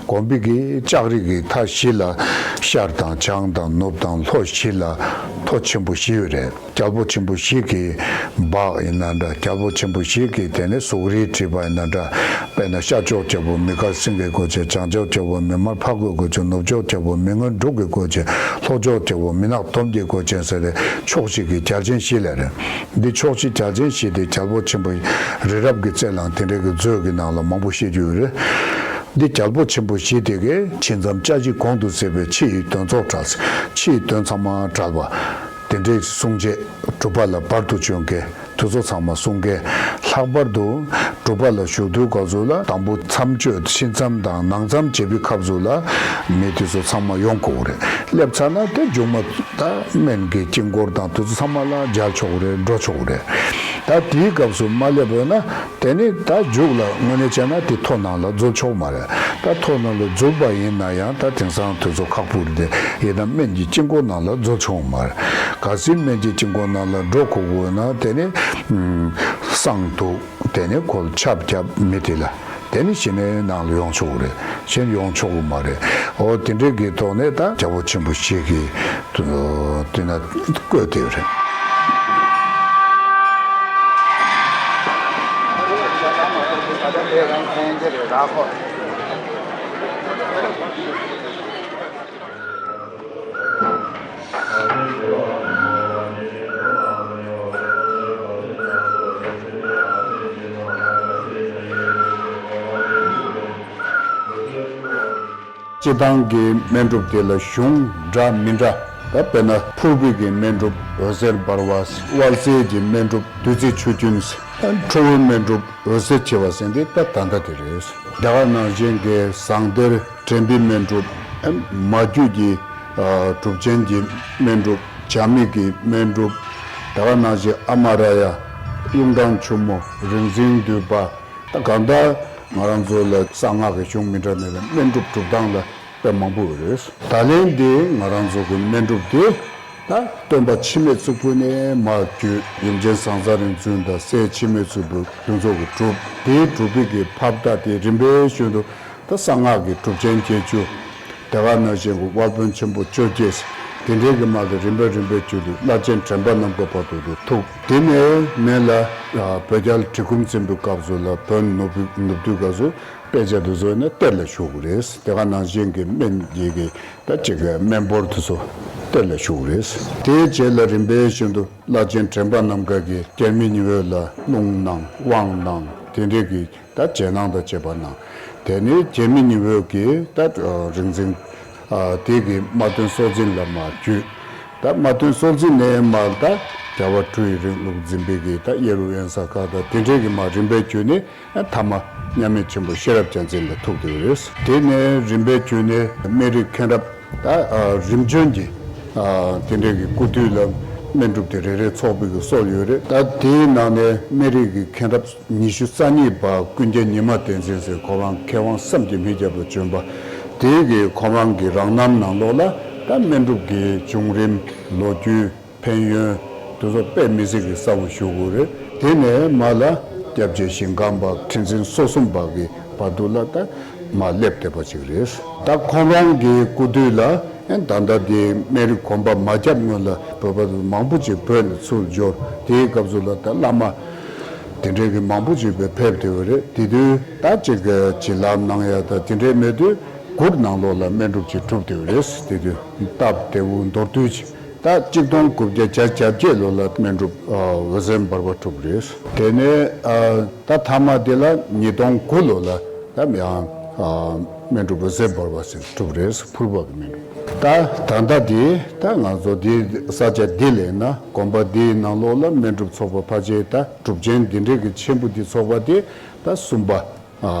དགོན་པའི་གི་ལྕགས་རི་གི་མཐའ་བཞི་ལ་ཤར་དང་བྱང་དང་ནུབ་དང་ལྷོ་བཞི་ལ་མཐོ་ཆེན་པོ་བཞི་ཡོད་རེད། རྒྱལ་པོ་ཆེན་པོ་བཞི་གི་འབག་ཡིན་ན་འདྲ། རྒྱལ་པོ་ཆེན་པོ་བཞི་གི་དེ་ནས་གཟུགས་རིས་བྲིས་པ་ཡིན་ན་འདྲ། དཔེར་ན་ཤར་ཕྱོགས་རྒྱལ་པོ་མི་དཀར་སེང་གེའི་གོས་ཆེན། བྱང་ཕྱོགས་རྒྱལ་པོ་མི་དམར་ཕག་མོའི་གོས་ཆེན། ནུབ་ཕྱོགས་རྒྱལ་པོ་མི་མངོན་འབྲུག་གི་གོས་ཆེན། ལྷོ་ཕྱོགས་རྒྱལ་པོ་མི་ནག་དོམ་གྱི་གོས་ཆེན་ཟེར་ཏེ་ཕྱོགས་བཞི་གི་རྒྱལ་ཆེན་བཞི་ལབ་རེད། འདི་ཕྱོགས་བཞི་རྒྱལ་ཆེན་བཞི་དེ་རྒྱལ་པོ་ཆེན་པོ་རི་རབ་ཀྱི་རྩེ་ལའང་དེ་འདྲའི་གི་མཛོད་ཀྱི་ནང་ལ་མང་པོ་བཤད་རྒྱུ་ཡོད་རེད། འདི་རྒྱལ་པོ་ཆེན་པོ་བཞི་དེ་གའི་ཕྱི་མཚམས་བཅའ་གཞི་གོང་དུ་གསལ་བའི་ཕྱི་ཡི་དོན་ཚོགས་བྲལ། ཕྱི་ཡི་དོན་ཚང་མ་བྲལ་བ། དེ་འདྲའི་གསུང་བྱེད། སྒྲུབ་པ་ལ་བར་དུ་བྱོན་མཁན་དེ་ཚོ་ཚང་མ་གསུང་མཁན། ལྷག་པར་དུ་སྒྲུབ་པ་ལ་བཞུགས་དུས་སྐབས་སུ་ལ་དང་པོ་མཚམས་གཅོད་ཕྱི་མཚམས་དང་ནང་མཚམས་བྱེད་པའི་སྐབས་སུ་ལ་མི་དེ་ཚོ་ཚང་མ་ཡོང་དགོས་རེད། སླེབས་ཚར་ན་དེ་མཇུག་མ་ད་སྨན་གྱི་དཀྱིལ་འཁོར་དང་དེ་ཚོ་ཚང་མ་ལ་མཇལ་ཆོག་རེད། འགྲོ་ཆོག་རེད། ད་དེའི་སྐབས་སུ་མ་སླེབས་པ་ན། དེ་ནི་ད་མཇུག་ལ་དངོས་གནས་བྱས་ན་དེ་ཐོ་ནང་ལ་འཛུལ་ཆོག་མ་རེད། ད་ཐོ་ནང་ལ་འཛུལ་བ་ཡིན་ན་ཡང་ད་དེང་སང་དུས་ཚོད་ཁག་པོ་རེད་དེ། ཡིན་ན་སྨན་གྱི་དཀྱིལ་འཁོར་ནང་ལ་འཛུལ་ཆོག་མ་རེད། གལ་སྲིད་སྨན་གྱི་དཀྱིལ་འཁོར་ནང་ལ་འགྲོ་དགོས་དགོས་ན། དེ་ནི་ཨུམ་བསང་བདུག་དེ་ནི་ཁོ་ལ་ཆབ་བརྒྱབ་མི་དེ་ལ། དེ་ནི་གཞི་ནས་ནང་ལ་ཡོང་ཆོག་གི་རེད། གཞན་ཡོང་ཆོག་གི་མ་རེད། འོ་དེ་འདྲའི་གི་ཐོག་ནས་ད་རྒྱལ་པོ་ཆེན་པོ་ཞིག་གིས་དེ་ན་བཀོད་དེ་རེད། སྤྱི་བཏང་གི་སྨན་སྒྲུབ་དེ་ལ་གཞུང་འདྲ་མི་འདྲ། ད་དཔེར་ན་ཕུར་བུའི་གི་སྨན་སྒྲུབ་འོད་ཟེར་འབར་བ། དབལ་རྩེའི་གི་སྨན་སྒྲུབ་བདུད་རྩི་ཆུ་རྒྱུན། ཁྲོ་བོའི་སྨན་སྒྲུབ་འོད་ཟེར་བྱེ་བ་ཟེར་དེ་ད་ད་ལྟ་དེ་རེད། དེ་ག་ནང་བཞིན་གྱི་ཟངས་གཏེར་དྲན་པའི་སྨན་སྒྲུབ། མ་རྒྱུད་ཀྱི་གྲུབ་ཆེན་གྱི་སྨན་སྒྲུབ། བྱ་མིག་གི་སྨན་སྒྲུབ། དེ་ག་ནང་བཞིན་ཨ་མ་ར་ཡ། གཡུང་དྲུང་ཆུ་མོ། རིག་འཛིན་འདུས་པ། ད་གང་ལྟར་ང་རང་ཚོ་ལ་གསང་སྔགས་ཀྱི་གཞུང་མི་འདྲ་མེད་པའི་སྨན་སྒྲུབ་སྒྲུབ་སྟངས་ལ་དཔེ་མང་པོ་ཡོད་རེད། ད་ལན་འདི་ང་རང་ཚོ་གི་སྨན་སྒྲུབ་འདི་ད་སྟོན་པ་འཆི་མེད་གཙུག་ཕུད་ནས་མར་བརྒྱུད། ཡུམ་ཆེན་ཟང་ཟ་རིང་བཙུན་དང་སྲས་འཆི་མེད་གཙུག་ཕུད་དེ་ཚོ་གིས་བསྒྲུབས། དེའི་སྒྲུབ་པའི་གི་ཕབ་ད་དེ་རིམ་པས་བཞིན་དུ་ད་གསང་སྔགས་ཀྱི་གྲུབ་ཆེན་བརྒྱད་ཅུ། དེ་ག་ནང་བཞིན་གྱི་དབལ་དཔོན་ཆེན་པོ་བཅོ་བརྒྱད། དེ་འདྲའི་གི་མ་གི་རིམ་པས་རིམ་པས་བརྒྱུད་དེ་བླ་ཆེན་དྲན་པ་རྣམ་དཀར་བར་དུ་དེ་ཐུག་དེ་ནས་མེ་ལ་བོད་རྒྱལ་གྲི་གུམ་བཙན་པོའི་སྐབས་སུ་ལ་བོན་ནུབ་ནུབ་དུས་སྐབས་སུ་དཔེ་ཆ་དེ་ཚོ་ནི་གཏེར་ལ་བཞུགས་ཀྱི་རེད། དེ་ག་ནང་བཞིན་གྱི་སྨན་གྱི་གི་ད་ཅིག་གི་སྨན་ཕོར་དེ་ཚོ་གཏེར་ལ་བཞུགས་ཀྱི་རེད། དེའི་རྗེས་ལ་རིམ་པས་བཞིན་དུ་བླ་ཆེན་དྲན་པ་རྣམ་དཀར་གྱིས་རྒྱལ་མི་ཉི་འོད་ལ་རླུང་གནང་དབང་གནང་དེ་འདྲའི་གི་ད་རྗེས་གནང་དང་བཅས་པ་གནང་། དེ་ནས་རྒྱལ་མི་ཉི་འོད་ཀྱིས་ད་རིག་འཛིན་དེ་གི་རྨ་སྟོན་སྲོལ་འཛིན་ལ་མར་བརྒྱུད། ད་རྨ་སྟོན་སྲོལ་འཛིན་ནས་མར་ད་རྒྱལ་བ་སྤྲུལ་ཡུལ་རིང་ལུགས་འཛིན་པའི་གི་ད་གཡས་རུ་དབེན་ས་ཁག་དང་དེ་འདྲའི་གི་མར་རིམ་པས་བརྒྱུད་ནས་ཐ་མ་མཉམ་མེད་ཆེན་པོ་ཤེས་རབ་རྒྱལ་མཚན་ལ་ཐུག་དེ་རེད། དེ་ནས་རིམ་པས་བརྒྱུད་ནས་སྨན་རིའི་མཁན་རབ་ད་རིམ་བྱོན་གྱི་དེ་འདྲའི་གི་སྐུ་དུས་ལ་སྨན་སྒྲུབ་དེ་རེ་རེ་ཚོགས་པའི་གི་སྲོལ་ཡོད་རེད། ད་དེའི་ནང་ནས་སྨན་རིའི་གི་མཁན་རབ་ཉི་ཤུ་རྩ་གཉིས་པ་ཀུན་མཁྱེན་ཉི་མ་བསྟན་འཛིན་ཟེར་ཁོ་རང་མཁས་དབང་བསམ་གྱིས་མི་ཁྱབ་པ་བྱོན་པ། དེའི་གི་ཁོ་རང་གི་རང་རྣམ་ནང་ལོགས་ལ་ད་སྨན་སྒྲུབ་ཀྱི་བྱུང་རིམ། ལོ་རྒྱུས། ཕན་ཡོན་དེ་ཚོ་དཔེ་མི་སྲིད་ཀྱི་གསལ་པོ་ཞུ་དགོས་རེད། དེ་ནས་མར་ལ་སྐྱབས་རྗེ་ཞིང་ཁམས་པ་ཁྲི་འཛིན་སོ་གསུམ་པ་གི་བར་དུ་ལ་ད་མར་སླེབས་བསྡད་པ་ཅིག་རེད། ད་ཁོང་རང་གི་སྐུ་དུས་ལ་ད་ལྟ་དེ་སྨན་རིའི་དགོན་པ་མ་བརྒྱབ་སྔོན་ལ་བོད་པ་མང་པོ་ཅིག་བོད་ནས་ཚུར་འབྱོར། དེའི་སྐབས་སུ་ལ་ད་བླ་མ་དེ་འདྲའི་གི་མང་པོ་ཅིག་ཕེབས་བསྡད་པ་རེད། དེ་དུས་ད་ཅིག་བྱིན་རླབས་གནང་ཡ་ད་དེ་འདྲའི་མེད་དུས་གུར་ནང་ལོགས་ལ་སྨན་སྒྲུབ་ཅིག་གྲུབ་བསྡད་པ་རེད། དེ་དུས་སྟབས་བདེ་པོ་མདོར་བསྡུས་ཅིག་ད་གཅིག་སྟོང་དགུ་བརྒྱ་བརྒྱད་ཅུ་ལོ་ལ་སྨན་སྒྲུབ་འོད་ཟེར་འབར་བ་གྲུབ་རེད། དེ་ནས་ད་ཐ་མ་དེ་ལ་ཉིས་སྟོང་དགུ་ལོ་ལ་ད་ཡང་སྨན་སྒྲུབ་འོད་ཟེར་འབར་བ་ཟེར་གྲུབ་རེད། ཕུར་པ་གི་སྨན་སྒྲུབ། ད་ད་ལྟ་དེ་ད་ང་ཚོ་དེ་ས་ཆ་འདི་ལས་ན་དགོན་པ་འདིའི་ནང་ལོགས་ལ་སྨན་སྒྲུབ་ཚོགས་པ་ཕལ་ཆེར་ད་གྲུབ་ཆེན་འདི་འདྲའི་གི་ཆེན་པོ་འདི་ཚོགས་པ་དེ་ད་གསུམ་པ།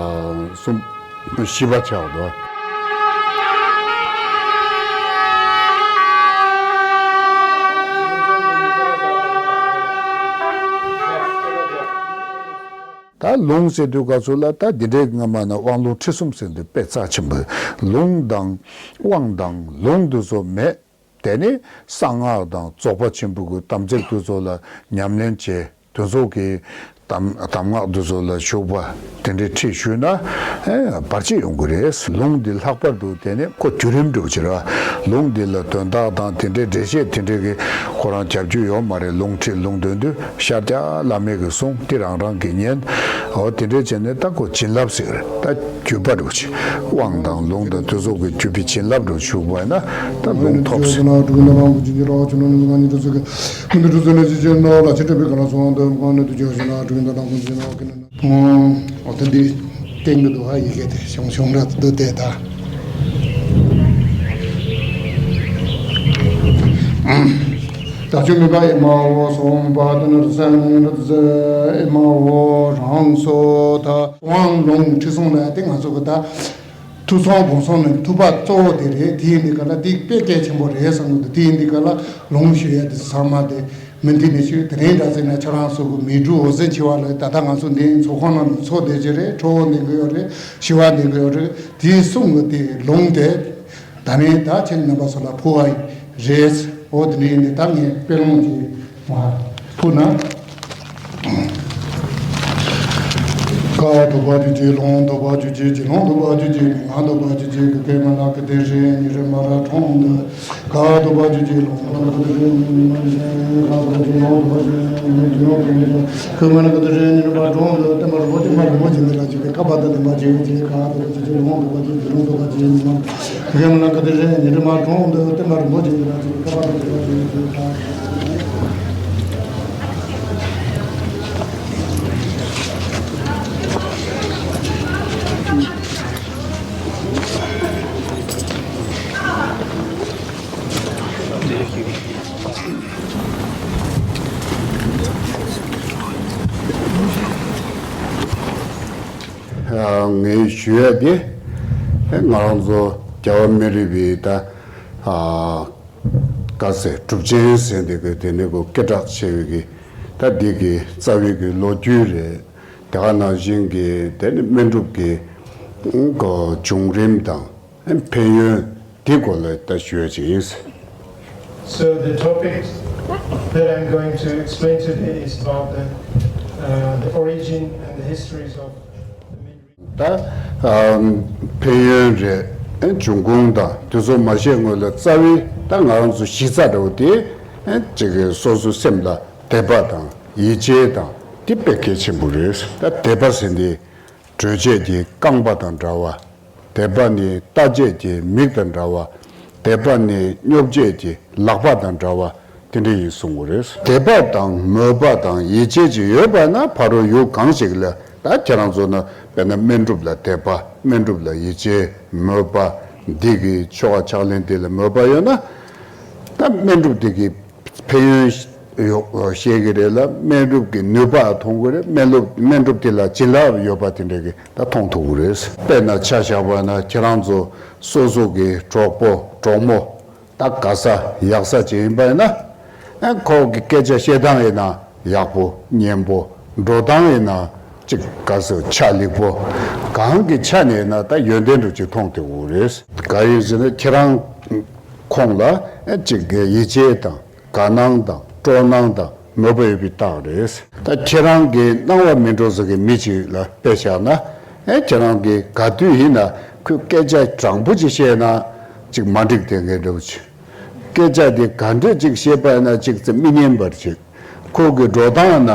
གསུམ། བཞི་པ་ཆགས་འདུག་ད་ལུང་ཟེར་དུས་སྐབས་སུ་ལ་ད་འདི་འདྲའི་སྔ་མ་ན་དབང་ལུང་ཁྲིད་གསུམ་ཟེར་དུས་དཔེ་རྩ་ཆེན་པོ། ལུང་དང་དབང་དང་ལུང་དུ་སོགས་མེད། དེ་ནི་གསང་སྔགས་དང་རྫོགས་པ་ཆེན་པོ་གི་དམ་ཚིག་དེ་ཚོ་ལ་ཉམས་ལེན་བྱེད། དེ་ཚོ་གི་ གདམས་གདམས་ངག་འདི་ཚོ་ལ་ཞུགས་པ་དེ་འདྲའི་ཁྲིད་ཞུས་ན་ཨེ་བར་ཆད་ཡོང་གི་རེད། ལུང་འདི་ལྷག་པར་དུ་དེ་ནི་ཁོ་བརྒྱུད་རིམ་འདྲ་བོ་ཅིག་རེད། ལུང་འདི་ལ་དོན་དག་དང་དེ་འདྲའི་འགྲེལ་བཤད་དེ་འདྲའི་གི་ཁོ་རང་རྒྱབ་སྐྱོར་ཡོད་མ་རེད། ལུང་ཁྲིད་ལུང་འདོན་དུས་ཤར་རྒྱག་བླ་མའི་གི་གསུང་དེ་རང་རང་གི་ཉན། འོ་དེ་འདྲའི་བྱས་ནས་ད་ཁོ་བྱིན་རླབས་ཟེར་གི་རེད། ད་བརྒྱུད་པ་འདྲ་བོ་ཅིག་དབང་དང་ལུང་དང་དེ་ཚོ་གི་བརྒྱུད་པའི་བྱིན་རླབས་འདྲ་བོ་ཞུགས་པ་ཡིན་ན་ད་ལུང་ཐོབ་ཟེར། འོ་ད་འདི་བསྟན་གྱི་འདུག་ཨ། ཡི་གེ་དེ་ཆུང་ཆུང་ར་འདུག་དེ་ད། བདག་ཆོས་མེད་པ་ཨེ་མའོ། སོགས་པ་དེ་ནི་རི་སེང་རི་རྩེ་ཨེ་མའོ་རང་སོ་ད། དབང་ལུང་ཁྲིད་གསུང་ལ་དེ་ང་ཚོ་གི་ད་ཐོས་བསམ་སྒོམ་གསུམ་ནི་ཐོས་པ་གཙོ་བོ་དེ་རེད། དེ་ཡིན་དུས་ག་ལ་དེ་དཔེ་གལ་ཆེན་པོ་རེད་བསམ་གི་འདུག་དེ་ཡིན་དུས་ག་ལ་ལུང་ཞུ་ཡ་དེ་ཚང་མ་དེ། མི་མཐུན་ནས་ཞུ་དེ་རིང་འདྲ་ཟེར་ན་ཁྱེད་རང་ཚོ་གི་མི་འགྲོ་འོ་ཟེར་འཆི་བ་ལ་ད་ལྟ་ང་ཚོ་འདི་ཚོགས་ཁང་ནང་ཚོགས་བསྡད་ཀྱི་རེད། ཁྲོ་བོ་འདོན་གི་ཡོད་རེད། ཞི་བ་འདོན་གི་ཡོད་རེད། དེའི་གསུང་གི་དེ་ལུང་དེ་ད་ནི་ད་ཁྱེད་རྣམ་པ་ཚོ་ལ་ཕུལ་བ་རེད། འོ་དེ་འདྲ་ཡིན་ནས་ད་ངས་དཔེ་ལུང་ཅིག་མ་ཕུལ་ན། བཀའ་ཐོབ་པ་རྒྱུད་ཀྱི་ལུང་ཐོབ་པ་རྒྱུད་ཀྱི་རྒྱུད་ལུང་ཐོབ་པ་རྒྱུད་ཀྱི་ངག་ཐོབ་པ་རྒྱུད་ཀྱི་གུ་གེ་མ་ལ་གི་དེ་རེ་ཉི་རེ་མ་ར་ཁྲོང་དུ། བཀའ་ཐོབ་པ་རྒྱུད་ཀྱི་ལུང་ཐོབ་པ་རྒྱུད་ཀྱི་ཉི་མ་རེ་ཁ་ཐོབ་པ་རྒྱུད་ལུང་ཐོབ་པ་རྒྱུད་ཀྱི་ཉི་རེ་ཁ་ཐོབ་པ་རྒྱུད་ཀྱི་ཁུ་མ་ལ་གི་དེ་རེ་ཉི་རེ་མ་ཁྲོང་དུ་བསྟན་པ་རིན་པོ་ཆེ་མ་རིན་པོ་ཆེ་འདི་ལ་རྒྱུད་ཀྱི་བཀའ་བཏགས་ཏེ་བསྟན་པ་རྒྱུད་ཀྱི་བཀའ་ཐོབ་པ་རྒྱུད་ཀྱི་ལུང་ཐོབ་པ་རྒྱུད་ཀྱི་རྒྱུད་ལུང་ཐོབ་པ་རྒྱུད་ཀྱི་ཉི་མ་རེ་ཁུ་གེ་མ་ལ་གི་དེ་རེ་ཉི་རེ་མ་ཁྲོང་དུ་བསྟན་པ་རིན་པོ་ཆེ་འདི་ལ་རྒྱུད་ཀྱི་བཀའ་བཏགས་ཏེ་བསྟན་པ་རིན་པོ་ཆེ་འདི་ལ་རྒྱུད་ཀྱི་བཀའ་ཐོབ་པ་རྒྱུད་ཀྱི་ལུང་ཐོབ་པ་རྒྱུད་ཀྱི་ཉི་མ་རེ། ངས་ཞུ་ཡ་དེ་ང་རང་ཚོ་རྒྱལ་བ་སྨན་རི་པའི་ད་ག་ཟེར་གྲུབ་ཆེན་ཟེར་འདི་གི་དེ་ནི་གོ་སྐད་གྲགས་ཆེ་བའི་གི་ད་འདི་གི་རྩ་བའི་གི་ལོ་རྒྱུས་རེད། དེ་ག་ནང་བཞིན་གྱི་དེ་ནི་སྨན་སྒྲུབ་ཀྱི་བྱུང་རིམ་དང་ཕན་ཡོན་དེ་སྐོར་ལ་ད་ཞུ་ཡ་ཅིག་ཡིན། So the topic that I'm going to explain today is about the, uh, the origin and the histories of the main ད་ཕན་ཡོན་རེད། འབྱུང་ཁུངས་དང་དེ་ཚོ་མ་བཤད་སྔོན་ལ་རྩ་བའི་ད་ང་རང་ཚོ་གཞི་རྩ་འདྲ་བོ་དེ་ཅིག་སོ་སོའི་སེམས་ལ་དད་པ་དང་ཡིད་ཆེས་དང་དེ་དཔེ་གལ་ཆེན་པོ་རེད། ད་དད་པ་ཟེར་འདི་གྲོས་བྱེད་ཀྱི་རྐང་པ་དང་འདྲ་བ། དད་པ་ནི་བལྟ་བྱེད་ཀྱི་མིག་དང་འདྲ་བ། དད་པ་ནི་སྙོབ་བྱེད་ཀྱི་ལག་པ་དང་འདྲ་བ་དེ་འདྲ་ཡིན་གསུང་གི་རེད། དད་པ་དང་མོས་པ་དང་ཡིད་ཆེས་ཀྱི་ཡོད་པ་ན་ཕ་རོལ་ཡུལ་གང་ཞིག་ལ་ད་ཁྱེད་རང་ཚོ་ན་དཔེར་ན་སྨན་སྒྲུབ་ལ་དད་པ་སྨན་སྒྲུབ་ལ་ཡིད་ཆེས་མོས་པ་འདི་གི་ཆོ་ག་ཕྱག་ལེན་འདི་ལ་མོས་པ་ཡོད་ན་ད་སྨན་སྒྲུབ་འདི་གི་ཕན་ཡོན་ཡོད་ཤེས་ཀྱི་རེད་ལ་སྨན་སྒྲུབ་ཀྱི་ནུས་པ་མཐོང་གི་རེད། སྨན་སྒྲུབ་སྨན་སྒྲུབ་དེ་ལ་བྱིན་རླབས་ཡོད་པ་དེ་འདྲ་གི་ད་མཐོང་ཐུབ་ཀྱི་རེད། དཔེར་ན་ཆ་བཞག་པ་ན་ཁྱེད་རང་ཚོ་སོ་སོ་གི་གྲོགས་པོ་གྲོགས་མོ་ད་དགའ་ས་ཡག་ས་ཅིག་ཡིན་པ་ཡིན་ན་ཨ་ཁོ་གི་སྐད་ཆ་བཤད་སྟངས་ཡིན་ན་ཡག་པོ་སྙན་པོ་འགྲོ་སྟངས་ཡིན་ན་ཅིག་དགའ་ས་ཆ་ལེགས་པོ་གང་གི་ཆ་ནས་ཡིན་ན་ད་ཡོན་ཏན་འདྲ་ཅིག་མཐོང་ཐུབ་ཀྱི་རེད། གང་ཡིན་ཟེར་ན་ཁྱེད་རང་ཁོང་ལ་ཨ་ཅིག་གི་ཡིད་ཆེས་དང་དགའ་སྣང་དང་སྤྲོ་སྣང་དང་མོས་པ་ཡོད་པའི་རྟགས་རེད། ད་ཁྱེད་རང་གི་སྣང་བ་མི་འགྲོ་ཟེར་གི་མི་ཅིག་ལ་དཔེ་བཞག་ན་ཨེ་ཁྱེད་རང་གི་ག་དུས་ཡིན་ན་ཁོས་སྐད་ཆ་དྲང་པོ་ཅིག་བཤད་ན་ཅིག་མ་འགྲིག་དེ་འདྲ་འདྲ་པོ་ཅིག་སྐད་ཆ་དེ་ག་འདྲ་ཅིག་བཤད་པ་ཡིན་ན་ཅིག་ཙམ་མི་སྙན་པར་ཅིག་ཁོ་གི་འགྲོ་སྟངས་ན་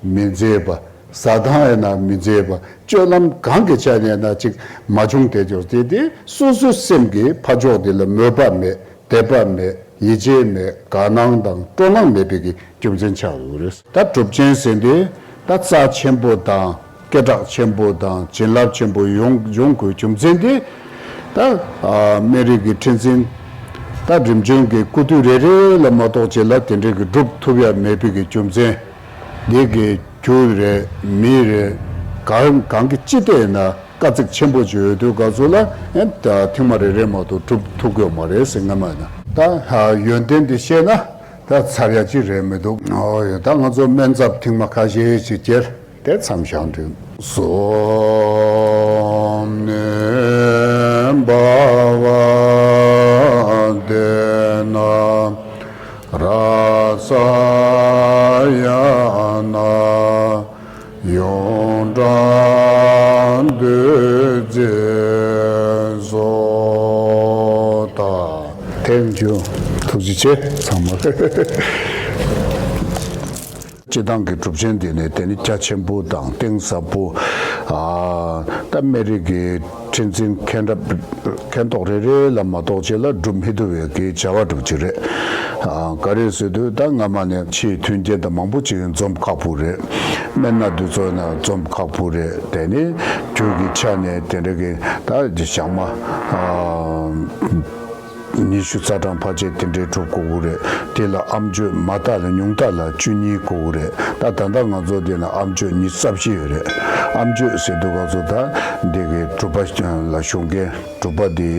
མི་མཛེས་པ། ཟ་སྟངས་ཡིན་ན་མི་མཛེས་པ། སྤྱོད་ལམ་གང་གི་ཆ་ནས་ན་ཅིག་མ་བྱུང་དེ་འབྱོར་དེ་དེ་སོ་སོའི་སེམས་ཀྱི་ཕ་ཕྱོགས་དེ་ལ་མོས་པ་མེད། དད་པ་མེད། ཡིད་ཆེས་མེད། དགའ་སྣང་དང་སྤྲོ་སྣང་མེད་པའི་གི་རྒྱུ་མཚན་ཆགས་ཡོད་རེད། ད་གྲུབ་ཆེན་ཟེར་དེ་ད་རྩ་ཆེན་པོ་དང་སྐད་གྲགས་ཆེན་པོ་དང་བྱིན་རླབས་ཆེན་པོ་ཡོང་ཡོང་དགོས་རྒྱུ་མཚན་དེ་ད་སྨན་རིའི་གི་ཁྲི་འཛིན་ད་རིམ་བྱོན་གྱི་སྐུ་དུས་རེ་རེ་ལ་མ་གཏོགས་རྗེས་ལ་དེ་འདྲའི་གི་སྒྲུབ་ཐུབ་ཡ་མེད་པའི་གི་རྒྱུ་མཚན། འདི་གི་རྒྱུ་རེད་མི་རེད། གང་གང་གི་ཅི་སྟེ་ན་དཀའ་ཚེགས་ཆེན་པོ་ཅིག་ཡོད་དུས་ག་ཚོད་ལ་ཨེ་ད་ཐེངས་མ་རེ་རེ་མ་གཏོགས་གྲུབ་ཐུབ་ཀྱི་ཡོད་མ་རེད་ཟེར་ང་མ་ན་ད་ཡོན་ཏན་འདི་ཤེས་ན་ད་ཚར་ཡ་ཅི་རེད་མི་འདུག་ཨོ་ཡ་ད་ང་ཚོ་སྨན་ཚབ་ཐེངས་མ་ཁ་ཤས་ཅིག་ཁྱེར་དེ་མཚམས་བཞག་འགྲིག་སོམ་ནི་བྷ་བ་དེ་ན། ར་ས་ཡ་ན། ཡིད་ཆེས་ཚང་མ། སྤྱི་བཏང་གི་གྲུབ་ཆེན་དེ་ནི་དེ་ནི་རྒྱ་ཆེན་པོ་དང་གཏིང་ཟབ་པོ། ཨ་ད་སྨན་རིགས་ཀྱི་ཁྲི་འཛིན་མཁན་རབས་མཁན་ཐོག་རེ་རེ་ལ་མ་གཏོགས་ཅིག་ལ་སྒྲུབ་མི་ཐུབ་པའི་གི་བྱ་བ་སྒྲུབ་ཅིག་རེད། ཨ་ག་རེ་ཟེར་དུས་ད་སྔ་མ་ནས་ཕྱིའི་མཐུན་རྐྱེན་དང་མང་པོ་ཅིག་འཛོམས་ཁག་པོ་རེད། སྨན་སྣ་འདི་ཚོ་ན་འཛོམས་ཁག་པོ་རེད། དེ་ནི་རྒྱུ་གི་ཆ་ནས་དེ་འདྲ་གི་ད་ཞག་མ་ཨ། ཉི་ཤུ་རྩ་གྲངས་ཕལ་ཆེར་དེ་འདྲའི་གྲུབ་དགོས་ཀྱི་རེད། དེ་ལ་ཨེམ་ཆོས་མ་དག་ལ་ཉུང་མཐའ་ལ་བཅུ་གཉིས་དགོས་ཀྱི་རེད། ད་ད་ལྟ་ང་ཚོ་འདི་ན་ཨེམ་ཆོས་ཉི་ཤུ་རྩ་བཞི་ཡོད་རེད། ཨེམ་ཆོས་ཟེར་དུས་སྐབས་སུ་ད་འདི་གི་གྲུབ་པ་ལ་ཞུགས་མཁན་གྲུབ་པ་འདི་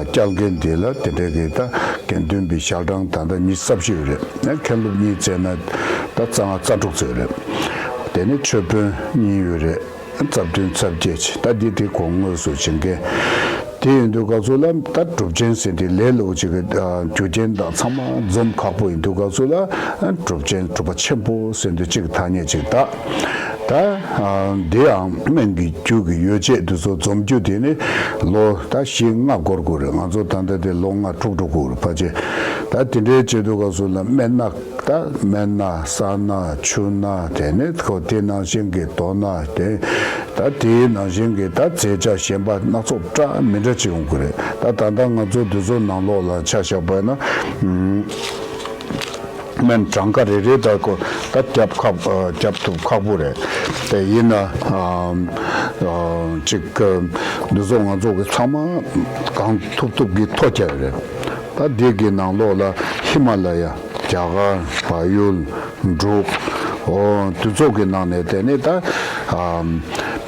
སྐྱེལ་མཁན་འདི་ལ་དེ་འདྲའི་གི་ད་དགེ་འདུན་པའི་ཞལ་གྲངས་ད་ལྟ་ཉི་ཤུ་རྩ་བཞི་ཡོད་རེད། མཁན་སློབ་གཉིས་བཙལ་ན་ད་རྩ་ལྔ་རྩ་དྲུག་ཙམ་ཡོད་རེད། དེ་ནས་ཆོས་དཔོན་གཉིས་ཡོད་རེད། རྩ་བདུན་རྩ་བརྒྱད་ཅིག་ད་འདི་དེ་གོང་དངོས་སུ་བྱེད་མཁན། དེ་ཡིན་དུས་སྐབས་སུ་ལ་ད་གྲུབ་ཆེན་ཟེར་དེ་ལས་སླ་པོ་ཅིག་གི་རྒྱུ་རྐྱེན་དང་ཚང་མ་འཛོམས་ཁག་པོ་ཡིན་དུས་སྐབས་སུ་ལ་གྲུབ་ཆེན་གྲུབ་པ་ཆེན་པོ་ཟེར་དུས་གཅིག་ཐ་སྙད་ཅིག་ད་ད་འདི་ཡང་སྨན་གྱི་རྒྱུ་གི་ཡོ་བྱད་འདི་ཚོ་འཛོམས་རྒྱུ་དེ་ནི་ལོ་ད་བཞི་ལྔ་འགོར་དགོས་རེད། ང་ཚོ་ད་ལྟ་དེ་ལོ་ལྔ་དྲུག་འགྲོ་དགོས་རེད་ཕལ་ཆེར། ད་དེ་འདྲའི་བྱེད་དུས་སྐབས་སུ་ལ་སྨན་སྣ། ད་སྨན་སྣ་ས་སྣ་ཆུ་སྣ་དེ་ནས་ཁོ་དེ་ནང་བཞིན་གྱི་དོ་སྣ་དེ། ད་དེའི་ནང་བཞིན་གྱི་ད་རྫས་ཆ་གཞན་པ་སྣ་ཚོགས་འདྲ་མི་འདྲ་ཅིག་ཡོང་གི་རེད། ད་ད་ལྟ་ང་ཚོ་འདི་ཚོ་ནང་ལོགས་ལ་ཆ་བཞག་པ་ཡིན་ན་ཨུམ། སྨན་གྲངས་ཀ་རེ་རེ་ད་ཁོ་ད་རྒྱབ་ཁག་ཨ་རྒྱབ་ཐུབ་ཁག་པོ་རེད། དེ་ཡིན་ན་ཨ་ཨ་ཅིག་འདི་ཚོ་ང་ཚོ་གི་ཚང་མ་གང་ཐུབ་ཐུབ་ཀྱི་ཐོ་བཀལ་རེད། ད་འདི་གི་ནང་ལོགས་ལ་ཧི་མ་ལ་ཡ། རྒྱ་གར། བལ་ཡུལ། འབྲུག་འོ་དེ་ཚོ་གི་ནང་ནས་དེ་ནས་ད་ཨ་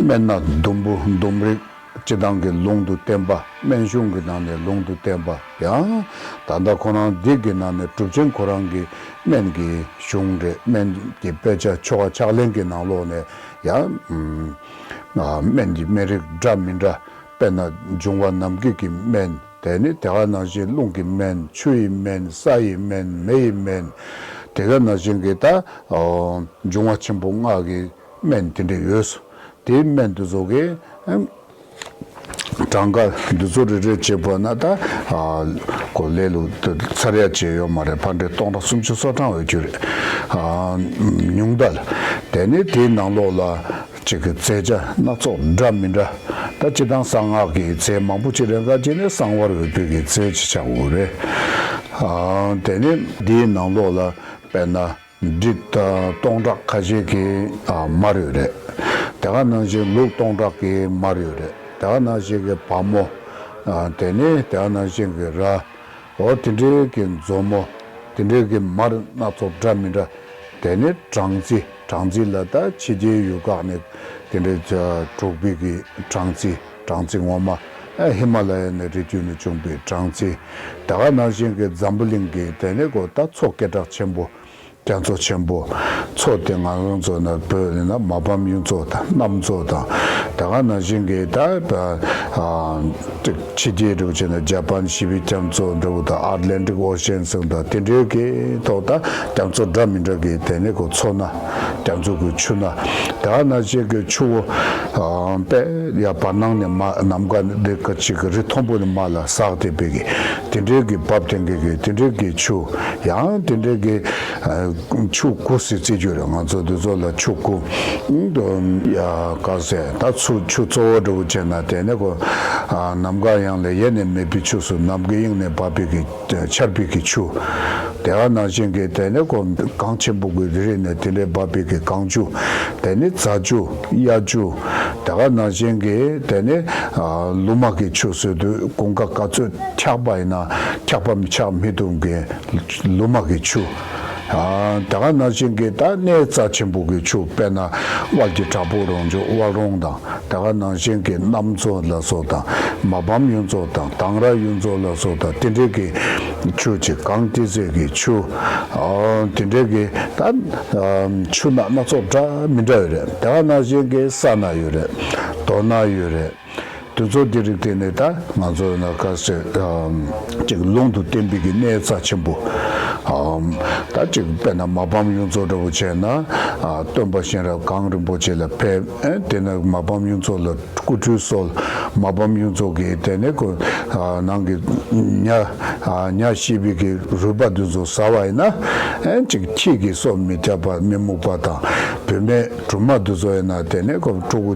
སྨན་སྣ་ཟླུམ་པོ་ཟླུམ་རིགས་སྤྱི་བཏང་གི་ལུང་དུ་བསྟན་པ། སྨན་གཞུང་གི་ནང་ནས་ལུང་དུ་བསྟན་པ། ཡང་ད་ལྟ་ཁོ་རང་འདི་གི་ནང་ནས་གྲུབ་ཆེན་ཁོ་རང་གི་སྨན་གྱི་གཞུང་རེད། སྨན་གྱི་དཔེ་ཆ་ཆོ་ག་ཕྱག་ལེན་གྱི་ནང་ལོགས་ནས་ཡང་ཨ་སྨན་གྱི་སྨན་རིགས་འདྲ་མི་འདྲ། དཔེར་ན་འབྱུང་བ་ནམ་མཁའི་གི་སྨན། དེ་ནི་དེ་ག་ནང་བཞིན་རླུང་གི་སྨན། ཆུ་ཡི་སྨན། ས་ཡི་སྨན། མེ་ཡི་སྨན། དེ་ག་ནང་བཞིན་གྱི་ད་ཨོ་འབྱུང་བ་ཆེན་པོ་ལྔ་གི་སྨན་དེ་འདྲ་ཡོད་སོ། དེའི་སྨན་དེ་ཚོ་གི་ཨམ་གྲངས་ཀ་འདི་ཚོ་རེ་རེ་བྱེད་པ་ན་ད་ཨ་གོ་ལེ་ལུ་ཚར་ཡ་བྱས་ཡོད་མ་རེད། ཕར་འདྲེ་སྟོང་ཕྲག་སུམ་ཅུ་སོ་གྲངས་འོས་རྒྱུ་རེད། ཨ་ཉུང་མཐའ་ལ། དེ་ནི་དེའི་ནང་ལོགས་ལ། གཅིག་གི་རྫས་ཆ་སྣ་ཚོགས་འདྲ་མི་འདྲ། ད་སྤྱི་བཏང་གསང་སྔགས་ཀྱི་རྫས་མང་པོ་ཅིག་རེ་འགའ་ཅིག་ནི་གསང་བར་འོས་པའི་གི་རྫས་ཅིག་ཆགས་ཡོད་རེད། ཨ་དེ་ནི་འདིའི་ནང་ལོགས་ལ་དཔེར་ན་འབྲི་ད་སྟོང་ཕྲག་ཁ་ཤས་ཀྱི་ཨ་མར་ཡོད་རེད། དེ་ག་ནང་བཞིན་ལུག་སྟོང་ཕྲག་གི་མར་ཡོད་རེད། དེ་ག་ནང་བཞིན་གྱི་བ་མོ། ཨ་དེ་ནི་དེ་ག་ནང་བཞིན་གྱི་ར། འོ་དེ་འདྲའི་གི་མཛོ་མོ། དེ་འདྲའི་གི་མར་སྣ་ཚོགས་འདྲ་མི་འདྲ། དེ་ནས་སྦྲང་རྩི། སྦྲང་རྩི་ལ་ད་ཕྱི་རྒྱལ་ཡུལ་ཁག་ནས་དེ་འདྲའི་གྲུབ་པའི་གི་སྦྲང་རྩི། སྦྲང་རྩི་ངོ་མ། ཨ་ཧི་མ་ལ་ཡ་ནས་རི་རྒྱུད་ནས་བྱུང་པའི་སྦྲང་རྩི། ད་ག་ནང་བཞིན་གི་འཛམ་བུ་གླིང་གི་དེ་ནས་གོ་ད་མཚོ་སྐད་གྲགས་ཆེན་པོ། རྒྱ་མཚོ་ཆེན་པོ། མཚོ་དེ་ང་རང་ཚོ་ན་བོད་ནས་ན་མ་ཕམ་གཡུ་མཚོ་དང་གནམ་མཚོ་དང་། དེ་ག་ནང་བཞིན་གྱི་ད་ཨ་ཕྱི་རྒྱལ་འདྲ་བོ་བྱས་ན་ཇ་པན་ཞི་བའི་རྒྱ་མཚོ་འདྲ་བོ་དང་ཨ་ཏ་ལན་ཊིག་ཨོ་ཤན་ཟེར་དང་དེ་འདྲའི་གི་ཐོག་ད་རྒྱ་མཚོ་འདྲ་མི་འདྲ་གི་དེ་ནས་གོ་མཚོ་སྣ། རྒྱ་མཚོ་གི་ཆུ་སྣ། དེ་ག་ནང་བཞིན་གྱི་ཆུ་བོ་ཨ་དཔེ་ཡ་བར་སྣང་ནས་མར་ནམ་མཁའ་འདི་ག་ཅིག་གི་རི་མཐོན་པོ་ནས་མར་ལ་ཟགས་ཏེ་བས་གི་དེ་འདྲའི་གི་བབས་ཏེ་གི་གི་དེ་འདྲའི་གི་ཆུ། ཡང་དེ་འདྲའི་གི་ཨ་ཆུ་དགུ་ཟེར་རྩི་རྒྱུ་རེད། ང་ཚོ་འདི་ཚོ་ལ་ཆུ་དགུ། ཨུམ། ཡ་ག་ཟེར་ད་ཆུ་ཆུ་གཙོ་བོ་འདྲ་བོ་བྱས་ན་དེ་ནས་གོ་ཨ་ནམ་མཁའ་ཡང་ལས་ཡེ་ནས་མེད་པའི་ཆུ་སུ་ནམ་མཁའི་དབྱིངས་ནས་འབབ་པའི་གི་ཆར་པའི་གི་ཆུ། དེ་ག་ནང་བཞིན་གི་དེ་ནས་གོ་གངས་ཆེན་པོ་གི་རི་རི་ནས་དེ་འདྲའི་འབབ་པའི་གི་གངས་ཆུ། དེ་ནས་རྫ་ཆུ་གཡའ་ཆུ། དེ་ག་ནང་བཞིན་གི་དེ་ནས་ཨ་ལུ་མ་གི་ཆུ་ཟེར་དུས་དགུན་ཁ་ག་ཚོད་འཁྱག་པ་ཡིན་ན་འཁྱག་པ་མི་ཆགས་མི་ཐུབ་མཁན་ལུ་མ་གི་ཆུ། ཨ་དེ་ག་ནང་བཞིན་གྱི་ད་གནས་རྩ་ཆེན་པོ་གི་ཆུ་དཔེར་ན་དབལ་གྱི་བྲག་ཕུག་རོང་ཆུ་དབལ་རོང་དང་དེ་ག་ནང་བཞིན་གྱི་གནམ་མཚོ་ལ་སོགས་དང་མ་ཕམ་གཡུ་མཚོ་དང་དང་ར་གཡུ་མཚོ་ལ་སོགས་དང་དེ་འདྲའི་གི་ཆུ་ཅིག་གངས་ཏི་སེ་གི་ཆུ། ཨ་དེ་འདྲའི་གི་ད་ཨ་ཆུ་སྣ་སྣ་ཚོགས་འདྲ་མི་འདྲ་ཡོད་རེད། དེ་ག་ནང་བཞིན་གྱི་ས་སྣ་ཡོད་རེད། རྡོ་སྣ་ཡོད་རེད། དེ་ཚོ་དེ་རིགས་དེ་ནས་ད་ང་ཚོ་ན་ག་ཟེ་ཨམ་ཅིག་ལུང་དུ་བསྟན་པའི་གི་གནས་རྩ་ཆེན་པོ། ཨམ་ད་ཅིག་དཔེར་ན་མ་ཕམ་གཡུ་མཚོ་འདྲ་བོ་བྱས་ན། ཨ་སྟོན་པ་གཤེན་རབ་གངས་རིན་པོ་ཆེ་ལ་ཕེབས། ཨེ་དེ་ནས་མ་ཕམ་གཡུ་མཚོ་ལ་སྐུ་ཁྲུས་གསོལ། མ་ཕམ་གཡུ་མཚོ་གི་དེ་ནས་ཁོ་ཨ་ནང་གི་ཉ་ཨ་ཉ་ཤི་བའི་གི་རུས་པ་དེ་ཚོ་ཟ་བ་ཡིན་ན། ཨེ་ཅིག་ཁྱི་གི་སོ་མི་རྒྱག་པ་མི་རྨུགས་པ་དང་། བུད་མེད་སྦྲུམ་མ་དེ་ཚོ་ཡིན་ན་དེ་ནས་ཁོ་ཕྲུ་གུ་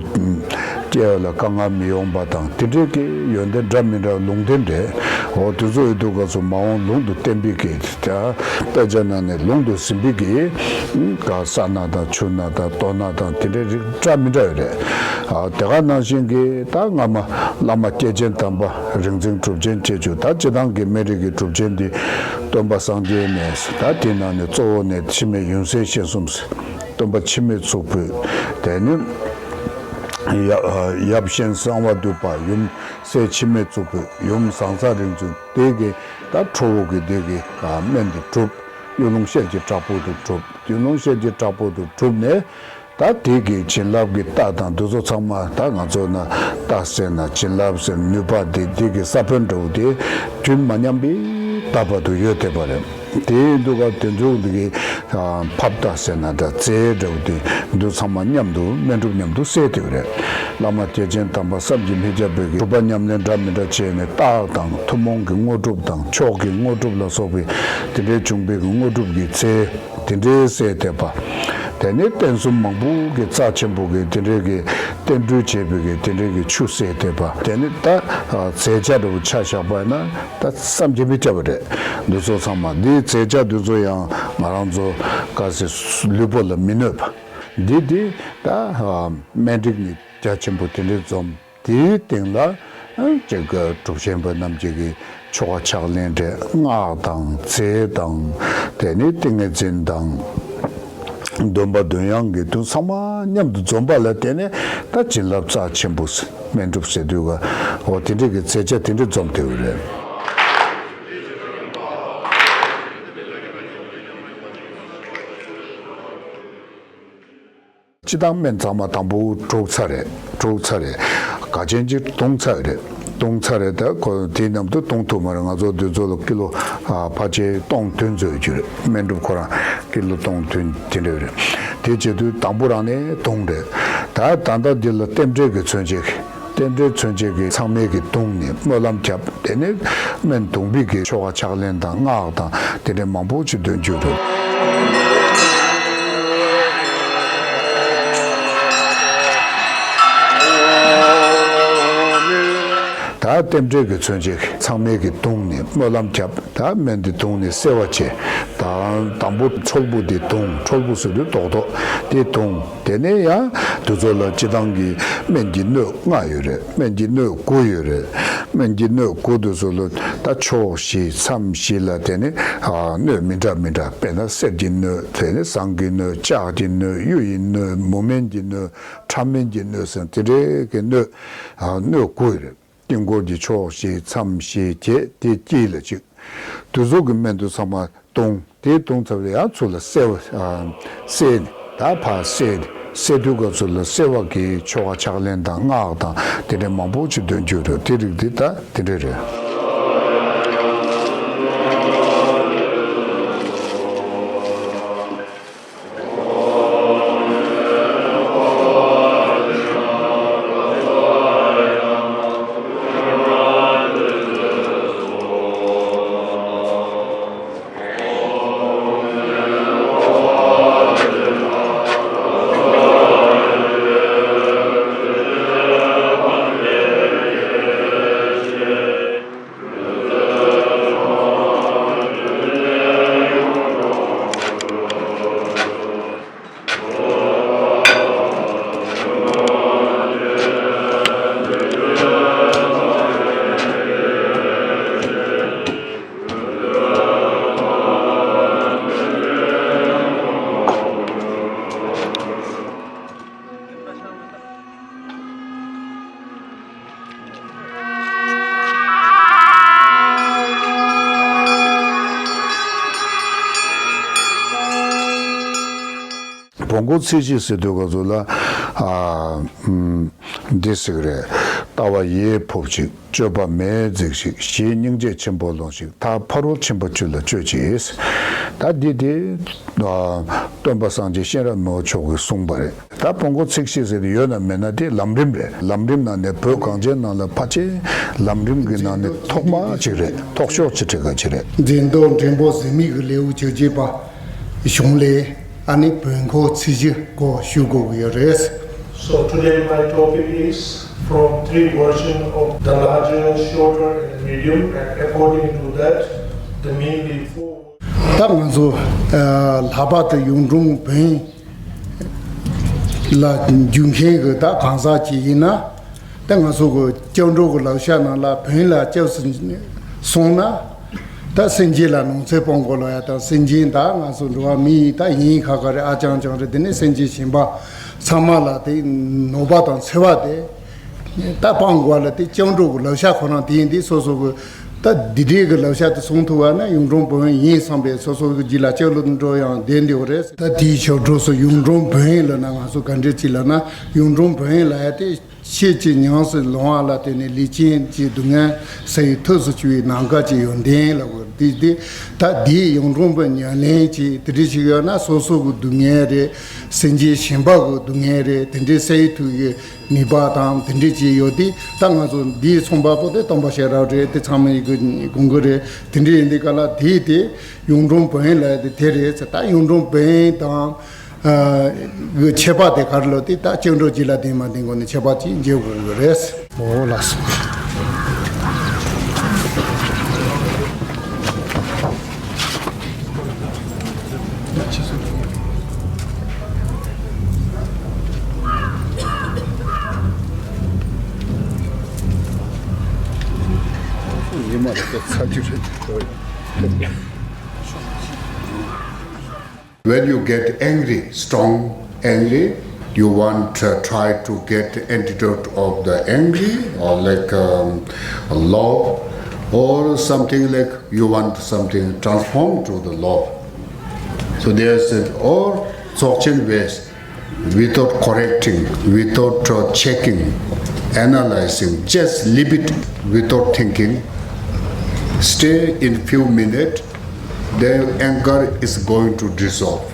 སྐྱེ་བ་ལ་དཀའ་ངལ་མི་ཡོང་པ་དང་། དེ་འདྲའི་གི་ཡོན་ཏན་འདྲ་མི་འདྲ་ལུང་བསྟན་རེད། འོ་དེ་ཚོ་ཡོད་དུས་སྐབས་སུ་མ་འོངས་ལུང་དུ་བསྟན་པའི་གི་ད་དཔེ་ཆ་ནང་ནས་ལུང་དུ་ཟིན་པའི་གི་ག་ས་ན་དང་ཆུ་ན་དང་རྡོ་ན་དང་དེ་འདྲའི་རིགས་འདྲ་མི་འདྲ་ཡོད་རེད། ཨ་དེ་ག་ནང་བཞིན་གི་ད་སྔ་མ་བླ་མ་སྐྱེས་ཆེན་དམ་པ་རིག་འཛིན་གྲུབ་ཆེན་བཅས་ཀྱི་ད་སྤྱི་བཏང་གི་སྨན་རིགས་ཀྱི་གྲུབ་ཆེན་འདི་སྟོན་པ་སངས་རྒྱས་ནས་ད་དེ་ནང་ནས་གཙོ་བོ་ནས་འཆི་མེད་ཡུམ་སྲས་སྤྱན་གསུམ། སྟོན་པ་འཆི་མེད་གཙུག་ཕུད། དེ་ནི་ཡབ་ཡབ་གཤེན་གསང་བ་འདུས་པ། ཡུམ་སྲས་འཆི་མེད་གཙུག་ཕུད། ཡུམ་ཟང་ཟ་རིག་འཛིན། དེ་གི་ད་ཁྲོ་བོ་གི་དེ་གི་སྨན་དེ་གྲུབ། གཡུ་ལུང་ཤེལ་གྱི་བྲག་ཕུག་ཏུ་གྲུབ། གཡུ་ལུང་ཤེལ་གྱི་བྲག་ཕུག་ཏུ་གྲུབ་ནས། ད་དེ་གི་བྱིན་རླབས་ཀྱི་རྟ་དང་དེ་ཚོ་ཚང་མ། ད་ང་ཚོ་ན་རྟ་ཟེར་ན་བྱིན་རླབས་ཟེར་ནུས་པ་དེ་དེ་གི་ས་བོན་འདྲ་བོ་དེ་རྒྱུན་མ་ཉམས་པའི་ད་བར་དུ་ཡོད་བསྡད་པ་རེད། དེ་ཡིན་དུས་སྐབས་དེ་ཚོ་གི་ཕབ་རྟ་ཟེར་ན་འདྲ། རྫས་འདྲ་བོ་དེ་འདི་ཚང་མ་མཉམ་དུ་སྨན་སྒྲུབ་མཉམ་དུ་གསལ་དེ་རེད། བླ་མ་སྐྱེས་ཆེན་དམ་པ་བསམ་གྱིས་མི་ཁྱབ་པའི་གི་སྒྲུབ་པ་ཉམས་ལེན་འདྲ་མི་འདྲ་བྱས་ནས་རྟགས་དང་ཐུན་མོང་གི་དངོས་གྲུབ་དང་མཆོག་གི་དངོས་གྲུབ་ལ་སོགས་པའི་དེ་འདྲའི་བྱུང་བའི་གི་དངོས་གྲུབ་ཀྱི་ཚེ་དེ་འདྲའི་གསལ་དེ་པ། དེ་ནས་རྟེན་གསུམ་མང་པོ་གི་རྩ་ཆེན་པོ་གི་དེ་འདྲའི་གི་རྟེན་འབྲེལ་བྱས་པའི་གི་དེ་འདྲའི་གི་ཆུ་གསལ་དེ་པ། དེ་ནས་ད་རྫས་ཆ་འདྲ་བོ་ཆ་བཞག་པ་ཡིན་ན་ད་བསམ་གྱིས་མི་ཁྱབ་པ་རེད། འདི་ཚོ་ཚང་མ་འདིའི་རྫས་ཆ་འདི་ཚོ་ཡང་ང་རང་ཚོ་ག་ཟེ་ལུས་པོ་ལ་མི་གནོད་པ། འདི་འདི་ད་སྨན་རིགས་ནི་རྒྱ་ཆེན་པོ་དེ་འདྲའི་འཛོམས། དེའི་སྟེང་ལ་ཅིག་གྲུབ་ཆེན་པ་རྣམས་ཀྱི་གི་ཆོ་ག་ཕྱག་ལེན་རེད། སྔགས་དང་རྫས་དང་། དེ་ནས་ཏིང་ངེ་འཛིན་དང་། འདོན་པ་འདོན་དབྱངས་ཀྱི་དུ་ཚང་མ་མཉམ་དུ་འཛོམས་པ་ལ་བརྟེན་ནས་ད་བྱིན་རླབས་རྩ་ཆེན་པོ་སྨན་སྒྲུབ་ཟེར་དུས་ག་འོ་དེ་འདྲའི་གི་རྫས་ཆ་དེ་འདྲ་འཛོམས་དེ་རེད། སྤྱི་བཏང་སྨན་ཚང་མ་དང་པོ་དཀྲུགས་ཚར་རེད། དཀྲུགས་ཚར་རེད། ག་ཅན་ཅིག་བཏུང་ཚར་རེད། བཏུང་ཚར་རེད། ད་ཁོ་དེ་མཉམ་དུ་བཏུང་ཐུབ་མ་རེད། ང་ཚོ་འདི་ཚོ་ལ་ཀི་ལོ་ཨ་ཕལ་ཆེར་སྟོང་བདུན་ཙམ་ཡོད་རྒྱུ་རེད། སྨན་སྒྲུབ་ཁོ་རང་ཀི་ལོ་སྟོང་བདུན་དེ་འདྲ་རེད། དེ་བྱེད་དུས་དང་པོ་རང་ནས་བཏུང་རེད། ད་ད་ལྟ་འདི་ལ་རྟེན་འབྲེལ་གྱི་མཚོན་བྱེད་ཀྱི། རྟེན་འབྲེལ་མཚོན་བྱེད་ཀྱི་ཚང་མས་ཀྱི་བཏུང་ནས་སྨོན་ལམ་བརྒྱབ། དེ་ནས་སྨན་བཏུང་བའི་གི་ཆོ་ག་ཕྱག་ལེན་དང་སྔགས་དང་དེ་འདྲའི་མང་པོ་ཅིག་འདོན་རྒྱུ་རེད། ད་རྟེན་འབྲེལ་གྱི་མཚོན་བྱེད་ཚང་མས་ཀྱི་བཏུང་ནས་སྨོན་ལམ་བརྒྱབ། ད་སྨན་འདི་བཏུང་ནས་བསྲེ་བ་བྱས། ད་དང་པོ་འཁྲུལ་བུ་འདི་བཏུང་། འཁྲུལ་བུ་ཟེར་དུས་རྡོག་རྡོག་དེ་བཏུང་། དེ་ནས་ཡང་དེ་ཚོ་ལ་སྤྱི་བཏང་གི་སྨན་གྱི་སྣོད་ལྔ་ཡོད་རེད། སྨན་གྱི་སྣོད་དགུ་ཡོད་རེད། སྨན་གྱི་སྣོད་དགུ་དེ་ཚོ་ལ་ད་ཕྱོགས་བཞི་མཚམས་བཞི་ལ་དེ་ནས་ཨ་སྣོད་མི་འདྲ་མི་འདྲ། དཔེར་ན་གསེར་གྱི་སྣོད། དེ་ནས་ཟངས་ཀྱི་སྣོད། ལྕགས་ཀྱི་སྣོད། གཡུ་ཡི་སྣོད། མུ་མེན་གྱི་སྣོད། ཁྲ་མེན་གྱི་སྣོད་ཟེར་དེ་འདྲའི་གི་སྣོད་ཨ་སྣོད་དགུ་ཡོད་རེད། དཀྱིལ་འཁོར་གྱི་ཕྱོགས་བཞི་མཚམས་བཞི་བྱས་དེ་དཀྱིལ་ལ་གཅིག་དེ་ཚོ་གི་སྨན་དུ་ཚང་མ་བཏུང་། དེ་བཏུང་ཚར་བ་ཡང་ཚུར་ལ་བསྲེ་བ་ཨ་བསྲེས་ནས་ད་ཕར་བསྲེས་ནས་བསྲེ་དུས་སྐབས་སུ་ལ་བསྲེ་བ་གི་ཆོ་ག་ཕྱག་ལེན་དང་སྔགས་དང་དེ་འདྲའི་མང་པོ་ཅིག་འདོན་རྒྱུ་རེད། དེ་རིགས་འདི་ད་དེ་འདྲ་རེད། བོན་སྐོར་ཚིགས་བཅད་ཟེར་དུས་ག་ཚོད་ལ་ཨ་ཨམ་འདི་ཟེར་གི་རེད། ལྟ་བ་ཡིད་ཕོབ་ཅིག། སྤྱོད་པ་མེད་འཛེགས་ཤིག། ཞེས་སྙིང་རྗེ་ཆེན་པོ་ལོངས་ཤིག། ཐབས་ཕ་རོལ་ཕྱིན་པ་བཅུ་ལ་སྤྱོད་ཅིག། ད་འདི་དེ་སྟོན་པ་སངས་རྒྱས་གཤེན་རབ་མི་བོ་མཆོག་གིས་གསུངས་པ་རེད། ད་བོན་སྐོར་ཚིགས་བཅད་ཟེར་དེ་ཡོད་ན་མེད་ན་དེ་ལམ་རིམ་རེད། ལམ་རིམ་ནང་ནས་བོད་གངས་ཅན་ནང་ལ་ཕལ་ཆེར་ལམ་རིམ་གྱི་ནང་ནས་ཐོག་མ་ཅིག་རེད། ཐོག་ཤོས་ཅིག་རེད། ག་ཅིག་རེད། འཛིན་རྟོག་འགྲན་པོ་ཟད་མེད་ཀྱི་ལེའུ་བཅོ་བརྒྱད་པ་གཞུང་ལས། ཨ་ནི་བོན་སྐོར་ཚིགས་བཅད་སྐོར་ཞུ་དགོས་ཀྱི་ཡོད་རེད། So today my topic is from three version of the larger, shorter and medium, and according to that the mean be four. ད་ང་ཚོ་ལྷག་པར་དུ་གཡུང་དྲུང་བོན་ལ་རྒྱུག་མཁན་གྱི་ད་གང་ཟག་ཅིག་ཡིན་ན། ད་ང་ཚོ་གི་སྐྱབས་འགྲོ་གི་ལག་ཆ་ནང་ལ་བོན་ལ་སྐྱབས་སུ་སོང་ན། ད་སེམས་ཅན་ལ་ནོར་འཚེ་སྤོང་དགོས་ལོ་ཡ། ད་སེམས་ཅན་ད་ང་ཚོ་འགྲོ་བ་མི་ཡི་ད་ཡིན་ཁ་ཁ་རེད། ཨ་ཅང་ཅང་རེད། དེ་ནས་སེམས་ཅན་གཞན་པ་ཚང་མ་ལ་དེ་ནོར་བ་དང་འཚེ་བ་དེ་ད་སྤང་དགོས་ལ། དེ་སྐྱབས་འགྲོ་གི་ལག་ཆ་ཁོ་རང་དེ་ཡིན་དེ། སོ་སོ་གི་ད་འདི་འདྲའི་གི་ལག་ཆ་དེ་སྲུང་ཐུབ་པ་ན་གཡུང་དྲུང་བོན་ཡིན་བསམ་པའི་སོ་སོ་གི་རྒྱུད་ལ་སྐྱབས་ལ་འགྲོ་ཡང་བདེ་འདོད་རེད། ད་དེའི་ཕྱོགས་གྲོགས་སུ་གཡུང་དྲུང་བོན་ལ་ན་ང་ཚོ་ག་འདྲ་ཅིག་ལ་ན་གཡུང་དྲུང་བོན་ལ་ཡ་དེ། ཆོས་ཀྱི་ཉམས་སུ་ལོངས་པ་ལ་བརྟེན་ནས་ལུས་ཅན་གྱི་སྡུག་བསྔལ་སེལ་བའི་ཐབས་སུ་གྱུར་པའི་ནམ་མཁའ་གི་ཡོན་ཏན་ལ་གོ་དེ་དེ། ད་འདིའི་གཡུང་དྲུང་བོན་ཉམས་ལེན་གྱི་དེ་འདྲ་ཞིག་ཡོད་ན་སོ་སོ་གི་སྡུག་བསྔལ་རེད། སེམས་ཅན་གཞན་པ་གི་སྡུག་བསྔལ་རེད། དེ་འདྲའི་སེལ་ཐུབ་ཀྱི་ནུས་པ་དང་དེ་འདྲ་ཅིག་ཡོད་དེ། ད་ང་ཚོ་འདིའི་ཚོང་པ་པོ་དེ་སྟོན་པ་ཤེས་རབ་རེད། དེ་ཚང་མ་ཡི་གི་དགོངས་ཀྱི་རེད། དེ་འདྲ་ཡིན་དུས་ག་ལ་དེ་དེ་གཡུང་དྲུང་བོན་ལ་དེ་དེ་རེད། ད་གཡུང་དྲུང་བོན་དང་། གི་ཁྱད་པར་དེ་ག་རེ་ལབ་དུས་ད་སྐྱབས་འགྲོ་རྒྱུད་ལ་ལྡན་མ་ལྡན་སྐོར་ནས་ཁྱད་པར་ཅིག་འཇལ་དགོས་ཀྱི་རེད། འོ་ལགས་སོ། ཉི་མ་རེ་ཚ་རྒྱུ་རེད། When you get angry, strong angry, you want to try to get the antidote of the angry, or like um, a love, or something like you want something transformed to the love. So there's a, or dzogchen ways, without correcting, without uh, checking, analyzing, just leave it without thinking. Stay in few minutes, the anger is going to dissolve.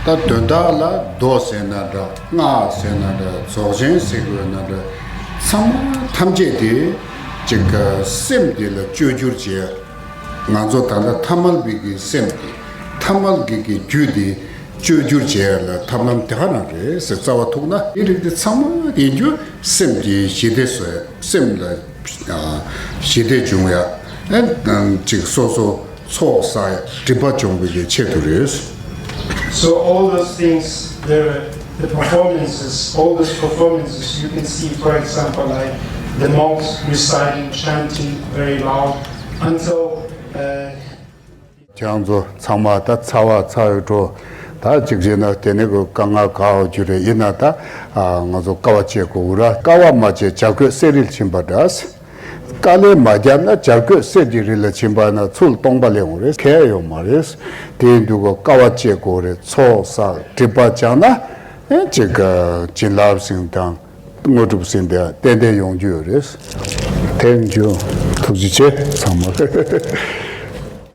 ད་དོན་དག་ལ་མདོ་ཟེར་ན་འདྲ། སྔགས་ཟེར་ན་འདྲ། རྫོགས་ཆེན་ཟེར་དགོས་ན་འདྲ། ཚང་མ་ཐམས་ཅད་དེ་ཅིག་སེམས་དེ་ལ་བཅོས་བསྒྱུར་བྱས། ང་ཚོ་ད་ལྟ་ཐ་མལ་པའི་གི་སེམས་དེ། ཐ་མལ་གྱི་གི་རྒྱུད་དེ་བཅོས་བསྒྱུར་བྱས་ལ་ཐབས་ལམ་དེ་ག་རང་རེད་ཟེར་རྩ་བ་ཐུག་ན། དེ་རིགས་དེ་ཚང་མ་ཡིན་རྒྱུ་སེམས་ཀྱི་ཞི་བདེ་བཟོ་ཡ། སེམས་ལ་ཞི་བདེ་འབྱུང་ཡ། ཨ་ཅིག་སོ་སོ་ཚོགས་བསགས་ཡ། སྒྲིབ་པ་སྦྱོང་བའི་གི་ཆེད་དུ་རེད། So all those things, the, the performances, all those performances, you can see, for example, like the monks reciting, chanting very loud until uh, ཁྱེད་རང་ཚོ་ཚང་མ་ད་ཚ་བ་ཚ་ཡོད་འགྲོ། ད་ཅིག་བྱས་ན་དེ་ནས་གི་དཀའ་ངལ་ག་འོ་རྒྱུ་རེད། ཡིན་ན་ད་ང་ཚོ་དཀའ་བ་སྤྱད་དགོས་ར། དཀའ་བ་མ་སྤྱད་བྱ་རྒོད་གསེར་རིར་ཕྱིན་པ་འདྲ། དཀའ་ལས་མ་བརྒྱབ་ན་བྱ་རྒོད་གསེར་གྱི་རི་ལ་ཕྱིན་པ་ན་ཚུར་སྟོང་པ་སླེབས་འོང་རེད། ཁེ་ཡོད་མ་རེད། དེ་ཡིན་དུས་གི་དཀའ་བ་སྤྱད་དགོས་རེད། ཚོགས་བསགས་སྒྲིབ་པ་སྦྱང་ན་ཨེ་ཅིག་བྱིན་རླབས་ཟེར་དང་དངོས་གྲུབ་ཟེར་དེ་ཏན་ཏན་ཡོང་རྒྱུ་ཡོད་རེད། ཐལ་འགྱུར། ཐུགས་རྗེ་ཆེ་ཚང་མ།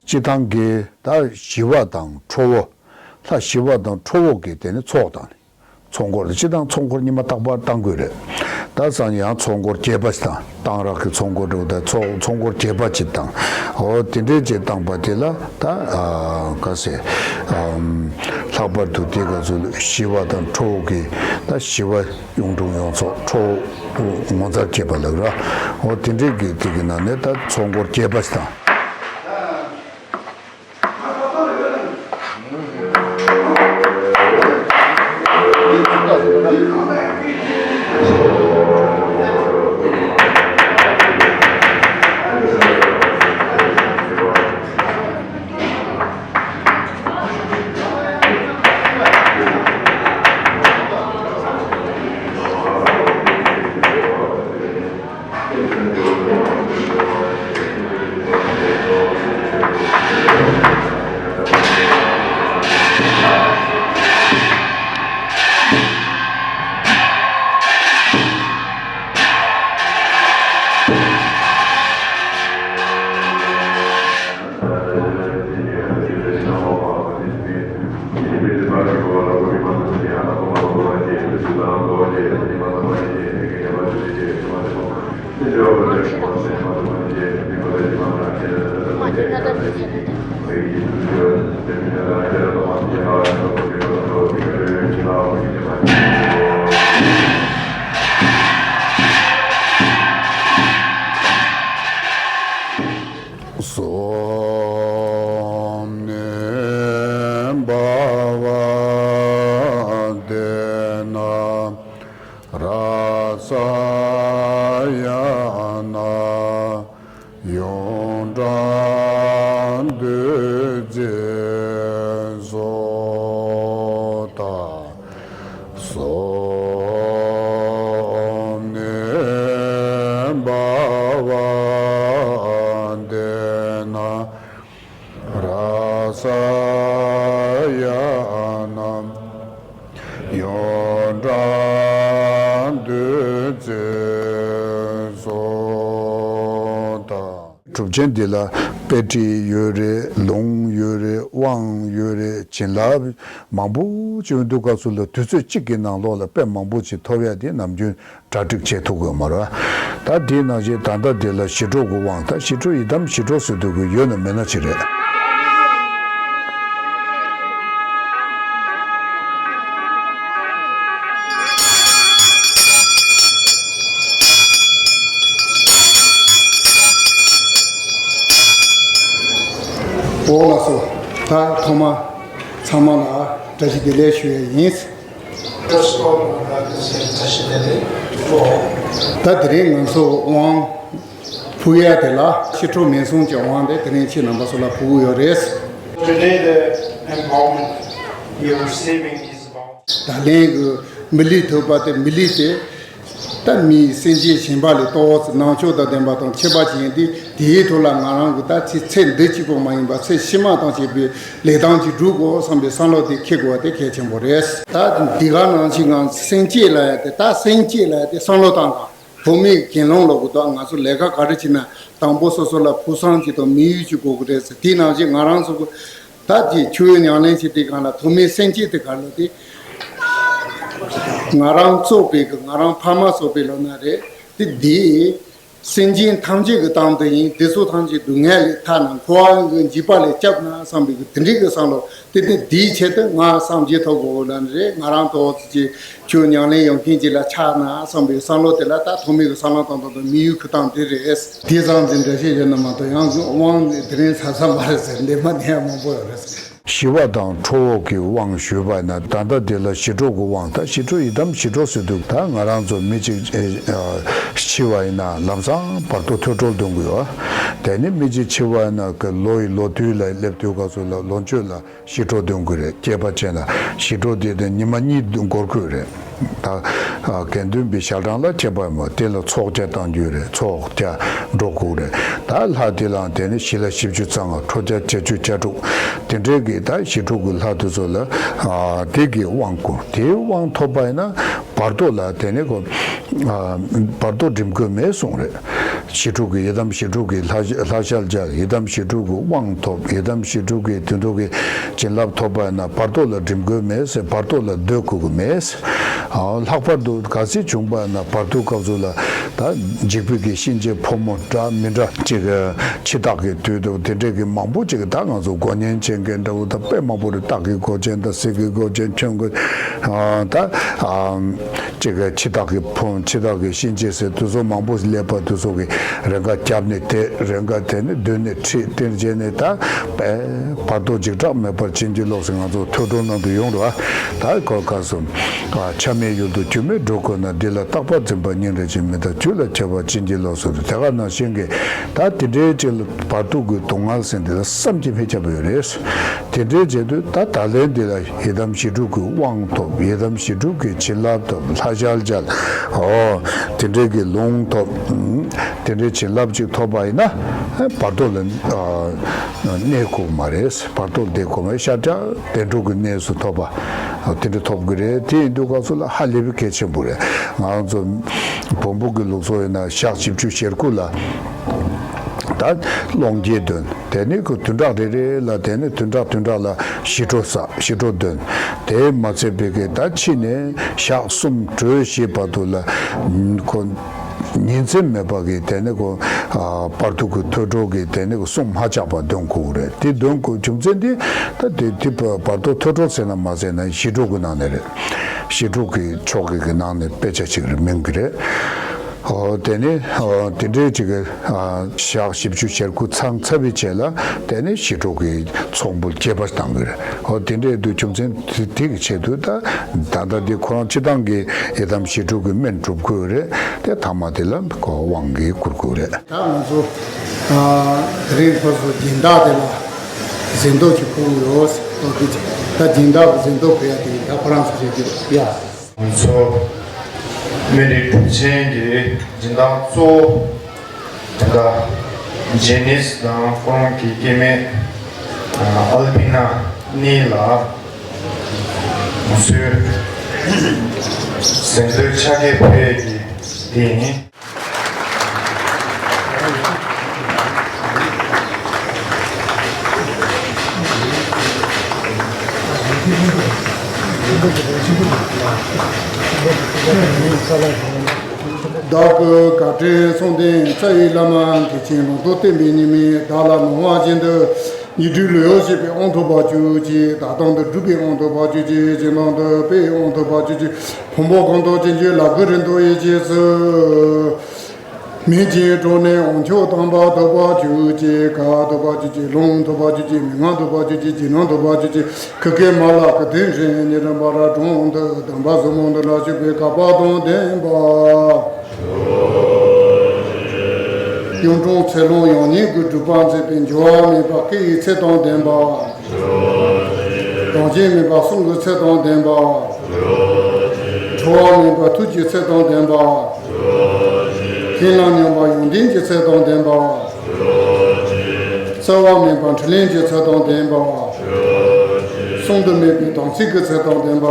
སྤྱི་བཏང་གི་ད་ཞི་བ་དང་ཁྲོ་བོ། ལྷ་ཞི་བ་དང་ཁྲོ་བོ་གི་དེ་ནི་ཚོགས་དང་ནི། ཚོགས་འཁོར་སྤྱི་དང་ཚོགས་འཁོར་ཉི་མ་རྟག་པར་བཏང་དགོས་རེད། ད་སང་ཡང་ཚོགས་འཁོར་རྒྱས་པ་ཞིག་དང་། གཏང་རག་གི་ཚོགས་འཁོར་འགྲོ་དང་ཚོགས་ཚོགས་འཁོར་རྒྱས་པ་ཅིག་དང་། འོ་དེ་འདྲའི་ཅིག་བཏང་པ་དེ་ལ་ད་ཨ་ག་ཟེ་ཨམ་ལྷག་པར་དུ་དེ་ག་ཚོད་ཞི་བ་དང་ཁྲོ་བོ་གི་ད་ཞི་བ་གཡུང་དྲུང་ཡོངས་རྫོགས། ཁྲོ་བོ་ངོ་མཚར་སྐྱེས་པ་ལགས་ར། འོ་དེ་འདྲའི་གི་དེ་གི་ནང་ནས་ད་ཚོགས་འཁོར་རྒྱས་པ་ཞིག་དང་། སོམ་ནི་བྷ་བ་དེ་ན་ར་ས་ཡ་ན་ཡོངས་གྲགས་བདུད་རྩི་སོགས་དང་། སོམ་ནི་བྷ་བ་དེ་ན་ར་ས་ཡ་ན་ཡོངས་གྲགས་བདུད་རྩི་སོགས་དང་། གྲུབ་ཆེན་འདི་ལ་དཔེ་ཁྲིད་ཡོད་རེད། ལུང་ཡོད་རེད། དབང་ཡོད་རེད། བྱིན་རླབས་མང་པོ་ཅིག་ཡོང་དུས་སྐབས་སུ་ལ་དུས་ཚོད་གཅིག་གི་ནང་ལོགས་ལ་དཔེ་མང་པོ་ཅིག་ཐོབ་ཡ་དེ་ནམ་རྒྱུན་གྲ་སྒྲིག་བྱེད་ཐུབ་དགོས་མ་རེད། ད་དེའི་ནང་བཞིན་ད་ལྟ་དེ་ལ་ཞི་ཁྲོ་གི་དབང་། ད་ཞི་ཁྲོ་ཡི་དམ་ཞི་ཁྲོ་ཟེར་དུས་ཀྱི་ཡོད་ན་མེད་ན་ཅིག་རེད། འོ་ལགས་སོ། ད་ཐོག་མ་ཚང་མ་ལ་བཀྲ་ཤིས་བདེ་ལེགས་ཞུ་ཡ་ཡིན། ད་དེ་རིང་ང་ཚོ་དབང་ཕུལ་ཡ་དེ་ལ་ཞི་ཁྲོ་མིང་གསུམ་གྱི་དབང་དེ་དེ་རིང་ཁྱེད་རྣམ་པ་ཚོ་ལ་ཕུལ་གྱི་ཡོད་རེད། Today the empowerment you're receiving is about ད་ལན་གྱི་མི་ལུས་ཐོབ་པ་དེ། མི་ལུས་དེ་ད་མིའི་སེམས་ཅན་གཞན་པ་ལས་ཏོག་ཙམ་ནང་ཆོས་དང་ལྡན་པ་དང་ཁྱད་པར་ཅན་ཡིན་ཏེ། དེའི་ཐོག་ལ་ང་རང་གི་ད་ཚེ་ཚེ་འདི་གཅིག་པོ་མ་ཡིན་པར་ཚེ་ཕྱི་མ་དང་བཅས་པའི་ལས་དང་གཅིག་སྒྲུབ་དགོས་བསམ་པའི་བསམ་བློ་དེ་འཁྱེར་དགོས་པ་དེ་གལ་ཆེན་པོ་རེད། ད་འདི་ག་ནང་བཞིན་ང་སེམས་བསྐྱེད་ལ་ཡ་དེ། ད་སེམས་བསྐྱེད་ལ་ཡ་དེ་བསམ་བློ་བཏང་དང་། ཐོག་མའི་དགེ་སློང་ལོ་གི་ད་ང་ཚོ་ལས་ཀ་ག་རེ་བྱེད་ན་དང་པོ་སོ་སོ་ལ་ཕུགས་བསམ་གཅིག་དང་དམིགས་ཡུལ་གཅིག་དགོས་ཀྱི་རེད་ཟེར། དེའི་ནང་བཞིན་ང་རང་ཚོ་གི་ད་དེ་ཆོས་ཉམས་ལེན་བྱེད་དུས་སྒང་ལ་ཐོག་མའི་སེམས་བསྐྱེད་དེ་ག་ལ་དེ། ང་རང་གཙོས་པའི་གི་ང་རང་ཕ་མ་གཙོས་པའི་ལོ་ན་རེད་དེ། དེ་སེམས་ཅན་ཐམས་ཅད་ཀྱི་དོན་དུ་ཡིན། དེ་ཚོ་ཐམས་ཅད་སྡུག་བསྔལ་ལས་ཐར་ན་འཁོར་བ་གི་འཇིགས་པ་ལས་སྐྱབས་ན་བསམ་པའི་གི་དེ་འདྲའི་གི་བསམ་བློ་དེ། དེ་དེའི་ཆེད་དུ་ང་སངས་རྒྱས་ཐོབ་དགོས་ལབ་ནི་རེད། ང་རང་ཏོག་ཙམ་ཅིག་ཆོས་ཉམས་ལེན་ཡོང་མཁན་ཅིག་ལ་ཆགས་ན་བསམ་པའི་བསམ་བློ་དེ་ལ་ད་ཐོག་མའི་གི་བསམ་བློ་བཏང་སྟངས་དང་དམིགས་ཡུལ་འཁུར་སྟངས་དེ་རེད། དེ་ཙམ་གྱི་འགྲེལ་བཤད་བྱས་ན་མ་གཏོགས་ཡང་དབང་དེ་རིང་ཚར་ས་མ་རེད་ཟེར་འདི་མ་ནས་ཡང་མང་པོ་ཡོད་རེད། ཞི་བ་དང་ཁྲོ་བོ་གི་དབང་ཞུས་པ་ན། ད་ལྟ་དེ་ལ་ཞི་ཁྲོ་གི་དབང་། ད་ཞི་ཁྲོ་ཡི་དམ་ཞི་ཁྲོ་ཟེར་དུས། ད་ང་རང་ཚོ་མི་གཅིག་ཨེ་ཨ་འཆི་བ་ཡིན་ན་ལམ་སང་བར་དོ་ཐོས་གྲོལ་འདོན་གི་ཡོད། དེ་ནི་མི་གཅིག་འཆི་བ་ཡིན་ན་གི་ལོ་ཡི་ལོ་དུས་ལ་སླེབས་དུས་སྐབས་སུ་ལ་ལོངས་སྤྱོད་ལ་ཞི་ཁྲོ་འདོན་དགོས་རེད། སྐྱེས་པ་ཅན་ལ་ཞི་ཁྲོ་དེ་དེ་ཉི་མ་གཉིས་འདོན་དགོས་རེད། ད་ཨ་དགེ་འདུན་པའི་ཞལ་གྲངས་ལ་ཁྱད་པར་མོ། དེ་ལ་ཚོགས་བརྒྱ་བཏང་རྒྱུ་རེད། ཚོགས་བརྒྱ་འགྲོ་དགོས་རེད། ད་ལྷ་དེ་ལའང་དེ་ནི་བཞི་ལ་བཞི་བཅུ་རྩ་ལྔ། ཁྲོ་བརྒྱ་བརྒྱད་ཅུ་གྱ་དྲུག་དེ་འདྲའི་གི་ད་ཞི་ཁྲོ་གི་ལྷ་དེ་ཚོ་ལ་ཨ་དེ་གི་དབང་བསྐུར། དེའི་དབང་ཐོབ་པ་ཡིན་ན་བར་དོ་ལ་དེ་ནི་གོ་ཨ་བར་དོ་འགྲིམ་དགོས་མེད་གསུངས་རེད། ཞི་ཁྲོ་གི་ཡི་དམ་ཞི་ཁྲོ་གི་ལྷ་ལྷ་ཞལ་མཇལ། ཡི་དམ་ཞི་ཁྲོ་གི་དབང་ཐོབ། ཡི་དམ་ཞི་ཁྲོ་གི་དེ་ཚོ་གི་བྱིན་རླབས་ཐོབ་པ་ན་བར་དོ་ལ་འགྲིམ་དགོས་མེད་ཟེར། བར་དོ་ལ་སྡོད་དགོས་ཀྱི་མེད། ཨ་ལྷག་པར་དུ་གལ་སྲིད་བྱུང་པ་ན་བར་དོའི་སྐབས་སུ་ལ་ད་འཇིགས་པའི་གི་གཤིན་རྗེ་ཕོ་མོ་འདྲ་མི་འདྲ་ཅིག་འཆི་བདག་གི་དུས་དུ་དེ་འདྲས་ཀྱི་མང་པོ་ཅིག་ད་ང་ཚོ་མགོ་བརྙན་འཕྱེན་མཁན་འདྲ་བོ་ད་དཔེ་མང་པོ་རེད། སྟག་གི་མགོ་ཅན་དང་གཟིག་གི་མགོ་ཅན། ཁྱོད་ཀྱི་ཨ་ད་ཨ་ཅིག་འཆི་བདག་གི་ཕོ་འཆི་བདག་གི་གཤིན་རྗེ་ཟེར་དུས་ཚོད་མང་པོ་སླེབས་པ་དུས་ཚོད་ཀྱི་རེ་འགའ་རྒྱབ་ནས་དེད། རེ་འགའ་དེ་ནས་མདུན་ནས་ཁྲིད། དེར་བྱས་ནས་ད་དཔེ་བར་དོ་འཇིགས་སྐྲག་མེད་པར་བྱིན་གྱིས་རློབས་ཟེར་ང་ཚོ་ཐོས་གྲོལ་ནང་དུ་ཡོང་རོགས། ད་གོ་སྐབས་སུ་ཆ་མེད་ཡུལ་དུ་སྒྱུ་མའི་གྲོགས་བཀོད་ན། འདི་ལ་རྟག་པར་འཛིན་པ་སྙིང་རེ་རྗེ་མི་གདའ། རྒྱུད་ལ་ཁྱབ་པ་བྱིན་གྱིས་རློབས་ཟེར་དུས་དེ་ག་ནང་བཞིན་གྱི་ད་དེ་འདྲའི་ཅིག་ལ་བར་དོ་གི་སྡུག་བསྔལ་ཟེར་འདི་ལ་བསམ་གྱིས་མི་ཁྱབ་པ་ཡོད་རེད། དེ་འདྲའི་རྗེས་དུས་ད་ད་ལན་འདི་ལ་ཡི་དམ་ཞི་ཁྲོ་གི་དབང་ཐོབ། ཡི་དམ་ཞི་ཁྲོ་གི་བྱིན་རླབས་ཐོབ། ལྷ་ཞལ་མཇལ། ཨོ་དེ་འདྲའི་གི་ལུང་ཐོབ། དེ་འདྲའི་བྱིན་རླབས་ཅིག་ཐོབ་པ་ཡིན་ན་བར་དོ་ལ་གནས་དགོས་མ་རེད། བར་དོ་བསྡད་དགོས་མ་རེད། ཤར་བྱང་བདེ་འགྲོ་གི་གནས་སུ་ཐོབ་པ་དེ་འདྲ་ཐོབ་གི་རེད། དེ་ཡིན་དུས་སྐབས་སུ་ལ་ཧ་ལས་པའི་གལ་ཆེན་པོ་རེད། ང་རང་ཚོ་བོན་པོ་གི་ལུགས་སྲོལ་ཡིན་ན་ཞག་བཞི་བཅུ་ཞེ་དགུ་ལ། ད་སློང་རྒྱས་འདོན། དེ་ནས་ཁོ་བདུན་ཕྲག་རེ་རེ་ལ། དེ་ནས་བདུན་ཕྲག་བདུན་ཕྲག་ལ་ཞི་ཁྲོ་ཟ། ཞི་ཁྲོ་འདོན། དེ་མ་ཚད་པའི་གི་ད་ཕྱི་ནས་ཞག་གསུམ་གྲོལ་བཞིའི་བར་དུ་ལ་ཁོ་ཉིན་མཚན་མེད་པ་གི་དེ་ནས་ཁོ་ཨ་བར་དུ་གི་ཐོས་གྲོལ་གི་དེ་ནས་ཁོ་སྲུང་མ་བཅག་པ་འདོན་དགོས་རེད། དེ་འདོན་དགོས་རྒྱུ་མཚན་དེ་ད་དེ་དེ་བར་དུ་ཐོས་གྲོལ་ཟེར་ན་མ་ཟེར་ན་ཞི་ཁྲོ་གི་ནང་ནས་རེད། ཞི་ཁྲོ་གི་ཆོ་ག་གི་ནང་ནས་དཔེ་ཆ་ཅིག་རེད། མིང་གི་རེད། ཨོ། དེ་ནས་ཨོ་དེ་འདྲའི་ཅིག་གི་ཨ་ཞག་བཞི་བཅུ་ཞེ་དགུ་ཚང་ཚར་བའི་རྗེས་ལ་དེ་ནས་ཞི་ཁྲོ་གི་ཚོགས་འབུལ་རྒྱས་པར་གཏང་གི་རེད། ཨོ་དེ་འདྲའི་དུས་རྒྱུ་མཚན་དེ་དེ་གི་ཆེད་དུ་ད་ད་ལྟ་འདི་ཁོ་རང་སྤྱི་བཏང་གི་ཡི་དམ་ཞི་ཁྲོ་གི་སྨན་སྒྲུབ་དགོས་རེད། དེ་ཐ་མ་དེ་ལ་ཁོ་དབང་གིས་བསྐུར་དགོས་རེད། ད་ང་ཚོ་ཨ་དེ་རིང་ཁོ་ཚོ་སྦྱིན་བདག་དེ་ལ་གཟེངས་བསྟོད་ཅིག་ཕུལ་ཡོད་ཟེར་དུས། ད་སྦྱིན་བདག་གི་གཟེངས་བསྟོད་ཕུལ་ཡ་དེ་ད་ཁོ་རང་ཚོ་བྱེད་རྒྱུ་ཡ། ང་ཚོ་སྨན་རིའི་གྲུབ་ཆེན་གྱི་སྦྱིན་བདག་གཙོ་བོ་དེ་ག་ཇེ་ནིས་དང་ཁོང་གི་སྐྱེ་དམན་ཨལ་པི་ན་གཉིས་ལ་ང་ཚོའི་གཟེངས་བསྟོད་ཕྱག་འཁྱེར་ཕུལ་ཡས་ཀྱི་དེ་ཡིན། བདག་གི་དགའ་སྤྲོའི་གསུང་ལྡན་རྩ་བའི་བླ་མ་མཁན་ཆེན་ལུང་རྟོགས་བསྟན་པའི་ཉི་མས་བདག་ལ་གནང་བ་བཞིན་དུ། ཉི་སྦྲུལ་ལོ་ཡོས་བཞད་པའི་དབང་ཐོབ་པར་གྱུར་ཅིག། ད་དུང་དུ་སྒྲུབ་པའི་དབང་ཐོབ་པར་གྱུར་ཅིག། ཅེས་དང་དུ་སྤེལ་བའི་དབང་ཐོབ་པར་གྱུར་ཅིག། ཕུང་པོ་གང་དག་ཅན་གྱི་ལག་གི་རིན་ཐང་ཡི་རྗེས་སུ། མེ་བཞིན་འགྲོ་ནས་དབང་མཆོག་དམ་པ་ཐོབ་པར་གྱུར་ཅིག། བཀའ་ཐོབ་པར་གྱུར་ཅིག། ལུང་ཐོབ་པར་གྱུར་ཅིག། མན་ངག་ཐོབ་པར་གྱུར་ཅིག། རྗེས་གནང་ཐོབ་པར་གྱུར་ཅིག། ཁུ་ཁའི་མ་ལ་ཁུ་ཐིག་འདྲ། ཉེ་རིང་བར་གྲོང་དུ་དམ་པ་ཟབ་མོ་འདི་ལ་བཞུགས་པའི་བསྐལ་པ་དང་ལྡན་པ། གཡུང་དྲུང་ཚེ་ལོ་ཡང་སྙིང་གི་སྒྲུབ་པ་མཛད་པའི་འགྱུར་བ་མེད་པ་སྐད་ཡིག་ཚད་དང་ལྡན་པ། གདངས་ཅན་མེད་པ་གསུང་གི་ཚད་དང་ལྡན་པ། བྲོ་བ་མེད་པ་ཐུགས་ཀྱི་ཚད་དང་ལྡན་པ། མཁྱེན་ལམ་མཉམ་པ་ཡོན་ཏན་གྱི་ཚད་དང་ལྡན་པ། རྩ་བ་མེད་པ་འཕྲིན་ལས་ཀྱི་ཚད་དང་ལྡན་པ། གསུང་དུ་མེད་པའི་དམ་ཚིག་གི་ཚད་དང་ལྡན་པ།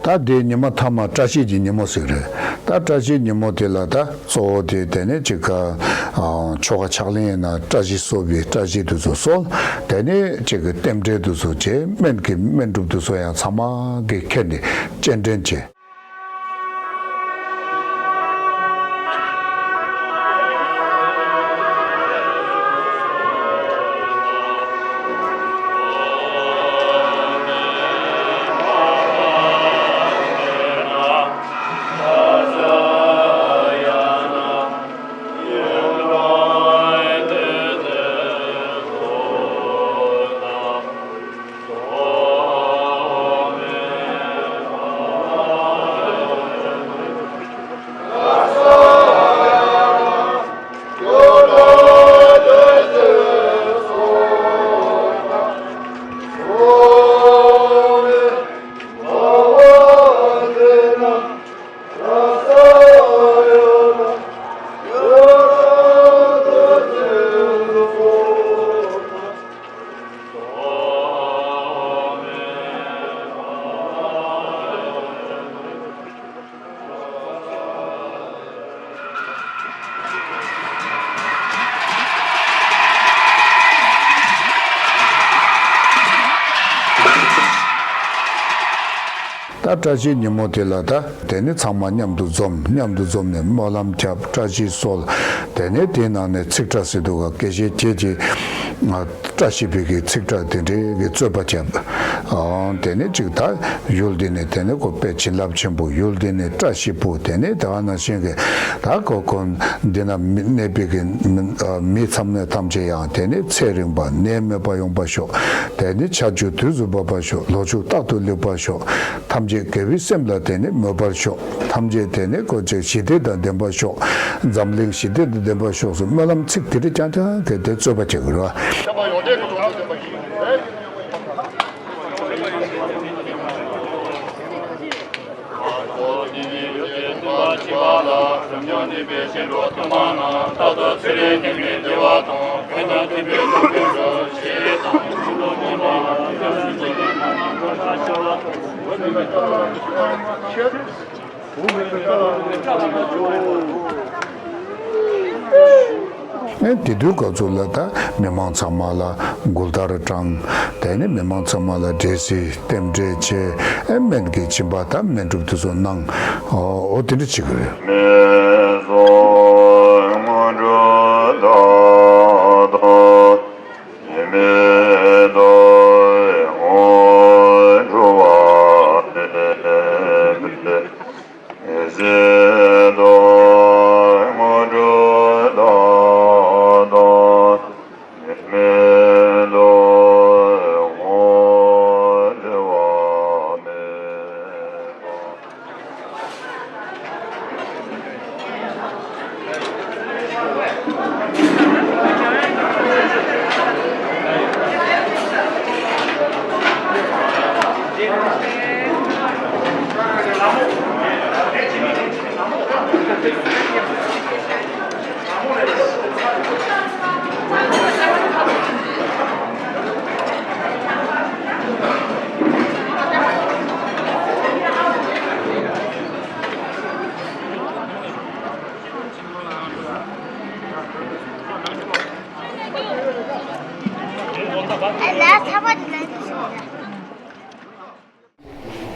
ད་དེ་ཉི་མ་མཐའ་མ་བཀྲ་ཤིས་ཀྱི་ཉིན་མོ་ཟེར་གི་རེད། ད་བཀྲ་ཤིས་ཉིན་མོ་དེ་ལ་ད་གཙོ་བོ་དེ་དེ་ནས་ཅིག་ག་ཆོ་ག་ཕྱག་ལེན་ཡིན་ན་བཀྲ་ཤིས་གསོལ་བའི་བཀྲ་ཤིས་དེ་ཚོ་གསོལ། དེ་ནས་ཅིག་གི་རྟེན་འབྲེལ་དེ་ཚོ་བྱས། སྨན་གྱི་སྨན་སྒྲུབ་དེ་ཚོ་ཡང་ཚང་མ་གི་ཁྱེར་ནས་སྤྱན་འདྲེན་བྱས། ད་བཀྲ་ཤིས་ཉིན་མོ་དེ་ལ་ད་དེ་ནི་ཚང་མ་མཉམ་དུ་འཛོམས། མཉམ་དུ་འཛོམས་ནས་སྨོན་ལམ་བརྒྱབ། བཀྲ་ཤིས་གསོལ། དེ་ནས་དེའི་ནང་ནས་ཚིག་ཕྲ་ཟེར་འདུག་ག། དགེ་བཤེས་ཁྱེད་ཀྱིས་ང་བཀྲ་ཤིས་པའི་གི་ཚིག་ཕྲ་དེ་འདྲའི་གི་རྩོད་པ་བརྒྱབ། ཨང་། དེ་ནས་ཅིག་ད་ཡུལ་འདི་ནས་དེ་ནས་ཁོ་དཔེ་བྱིན་རླབས་ཆེན་པོ། ཡུལ་འདི་ནས་བཀྲ་ཤིས་པོ། དེ་ནས་དེ་ག་ནང་བཞིན་གི་ད་ཁོ་ཁོ་འདི་ན་མི་གནས་པའི་གི་མི་ཨ་མི་ཚང་མས་ཐམས་ཅད་ཡང་དེ་ནས་ཚེ་རིང་བ། ནད་མེད་པ་ཡོང་བ་ཤོག། དེ་ནས་ཆར་ཆུ་དུས་སུ་འབབ་པ་ཤོག། ལོ་ཕྱུགས་རྟག་ཏུ་ལེགས་པ་ཤོག། ཐམས་ཅད་དགེ་བའི་སེམས་ལ་དེ་ནི་མོས་པར་ཤོག། ཐམས་ཅད་དེ་ནི་ཁོ་ཅིག་ཞི་བདེ་དང་ལྡན་པར་ཤོག། འཛམ་གླིང་ཞི་བདེ་དང་ལྡན་པར་ཤོག་ཟེར་སྨོན་ལམ་ཚིག་དེ་འདྲ་རྐྱང་རྐྱང་གིས་དེ་རྩོད་པ་བྱེད་དགོས་རེད་བ། ཨེ་དེ་དུས་སྐབས་སུ་ལ་ད་མི་མང་ཚང་མ་ལ་མགུལ་དར་དྲངས། དེ་ནས་མི་མང་ཚང་མ་ལ་འབྲས་སིལ་རྟེན་འབྲེལ་བྱས། ཨེ་སྨན་གྱི་སྦྱིན་པ་དང་སྨན་སྒྲུབ་དེ་ཚོ་གནང་། ཨོ་དེ་འདྲ་བྱེད་ཀྱི་རེད།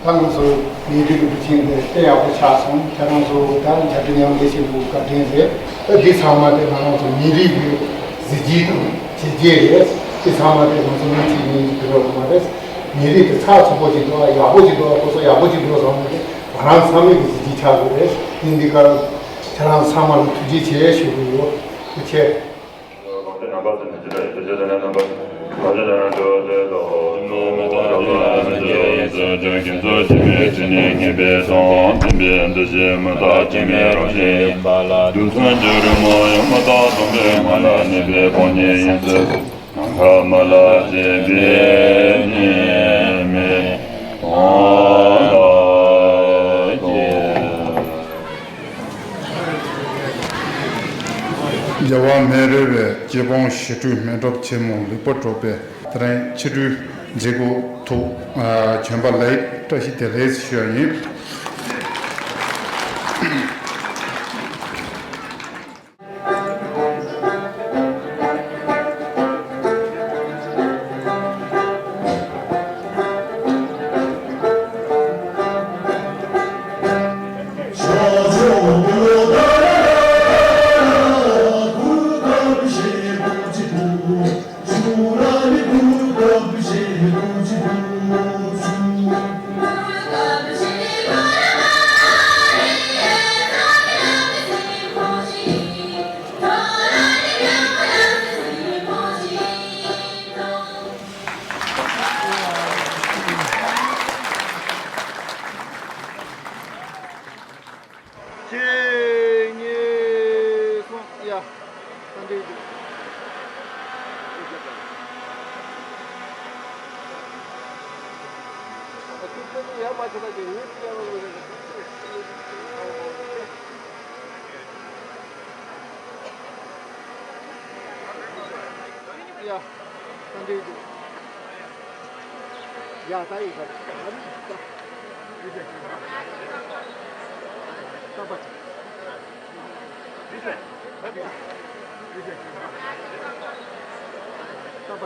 ད་ང་ཚོ་མི་རིགས་ཀྱི་དུས་ཆེན་དེ་དཔེ་ཡག་པོ་ཆགས་སོང་། ཁྱེད་རང་ཚོ་ད་ལྟ་དེ་མཉམ་ལས་བྱེད་དགོས་བཀའ་དྲིན་རེད། ད་འདི་ཚང་མ་དེ་ང་རང་ཚོ་མི་རིགས་ཀྱི་གཟི་བརྗིད་དང་བྱས་རྗེས་རེད། འདི་ཚང་མ་དེ་ང་ཚོ་མི་གཅིག་གཉིས་ཀྱི་རེད་མ་རེད། མི་རིགས་དེ་ཚགས་ཚུད་པོ་ཅིག་འདུག་ཨ། ཡག་པོ་ཅིག་འདུག་ཨ། ཁོ་ཚོ་ཡག་པོ་ཅིག་འདུག་བསམ་ནས་ང་རང་ཚང་མའི་གི་གཟི་བརྗིད་ཆགས་དགོས་རེད། དེ་འདི་ག་ཁྱེད་རང་ཚང་མ་ལ་ཐུགས་རྗེ་ཆེ་ཞུ་གི་ཡོད། ཐུགས་རྗེ་ཆེ། རྒྱལ་བ་སྨན་རི་བའི་སྐྱེས་སྤུན་ཞི་ཁྲོའི་སྨན་གྲོགས་ཆེན་མོ་ལེགས་པར་གྲུབ་པའི་དེ་རིང་ཕྱི་དྲོའི་མཛད་སྒོ་ཐོག་ཨ་བྱོན་པ་ལ་བཀྲ་ཤིས་བདེ་ལེགས་ཞུ་ཡ་ཡིན། གཅིག་གཉིས་གསུམ། ཡ། ད་འདྲ་ཡིན། ཡ་མ་བྱེད་ན་ཡིན། ཡ། ད་འདྲ་ཡིན། ཡ། ད་ཡིན། ད་ཡིན། ད་ཡིན། ད་པ། ད་པ།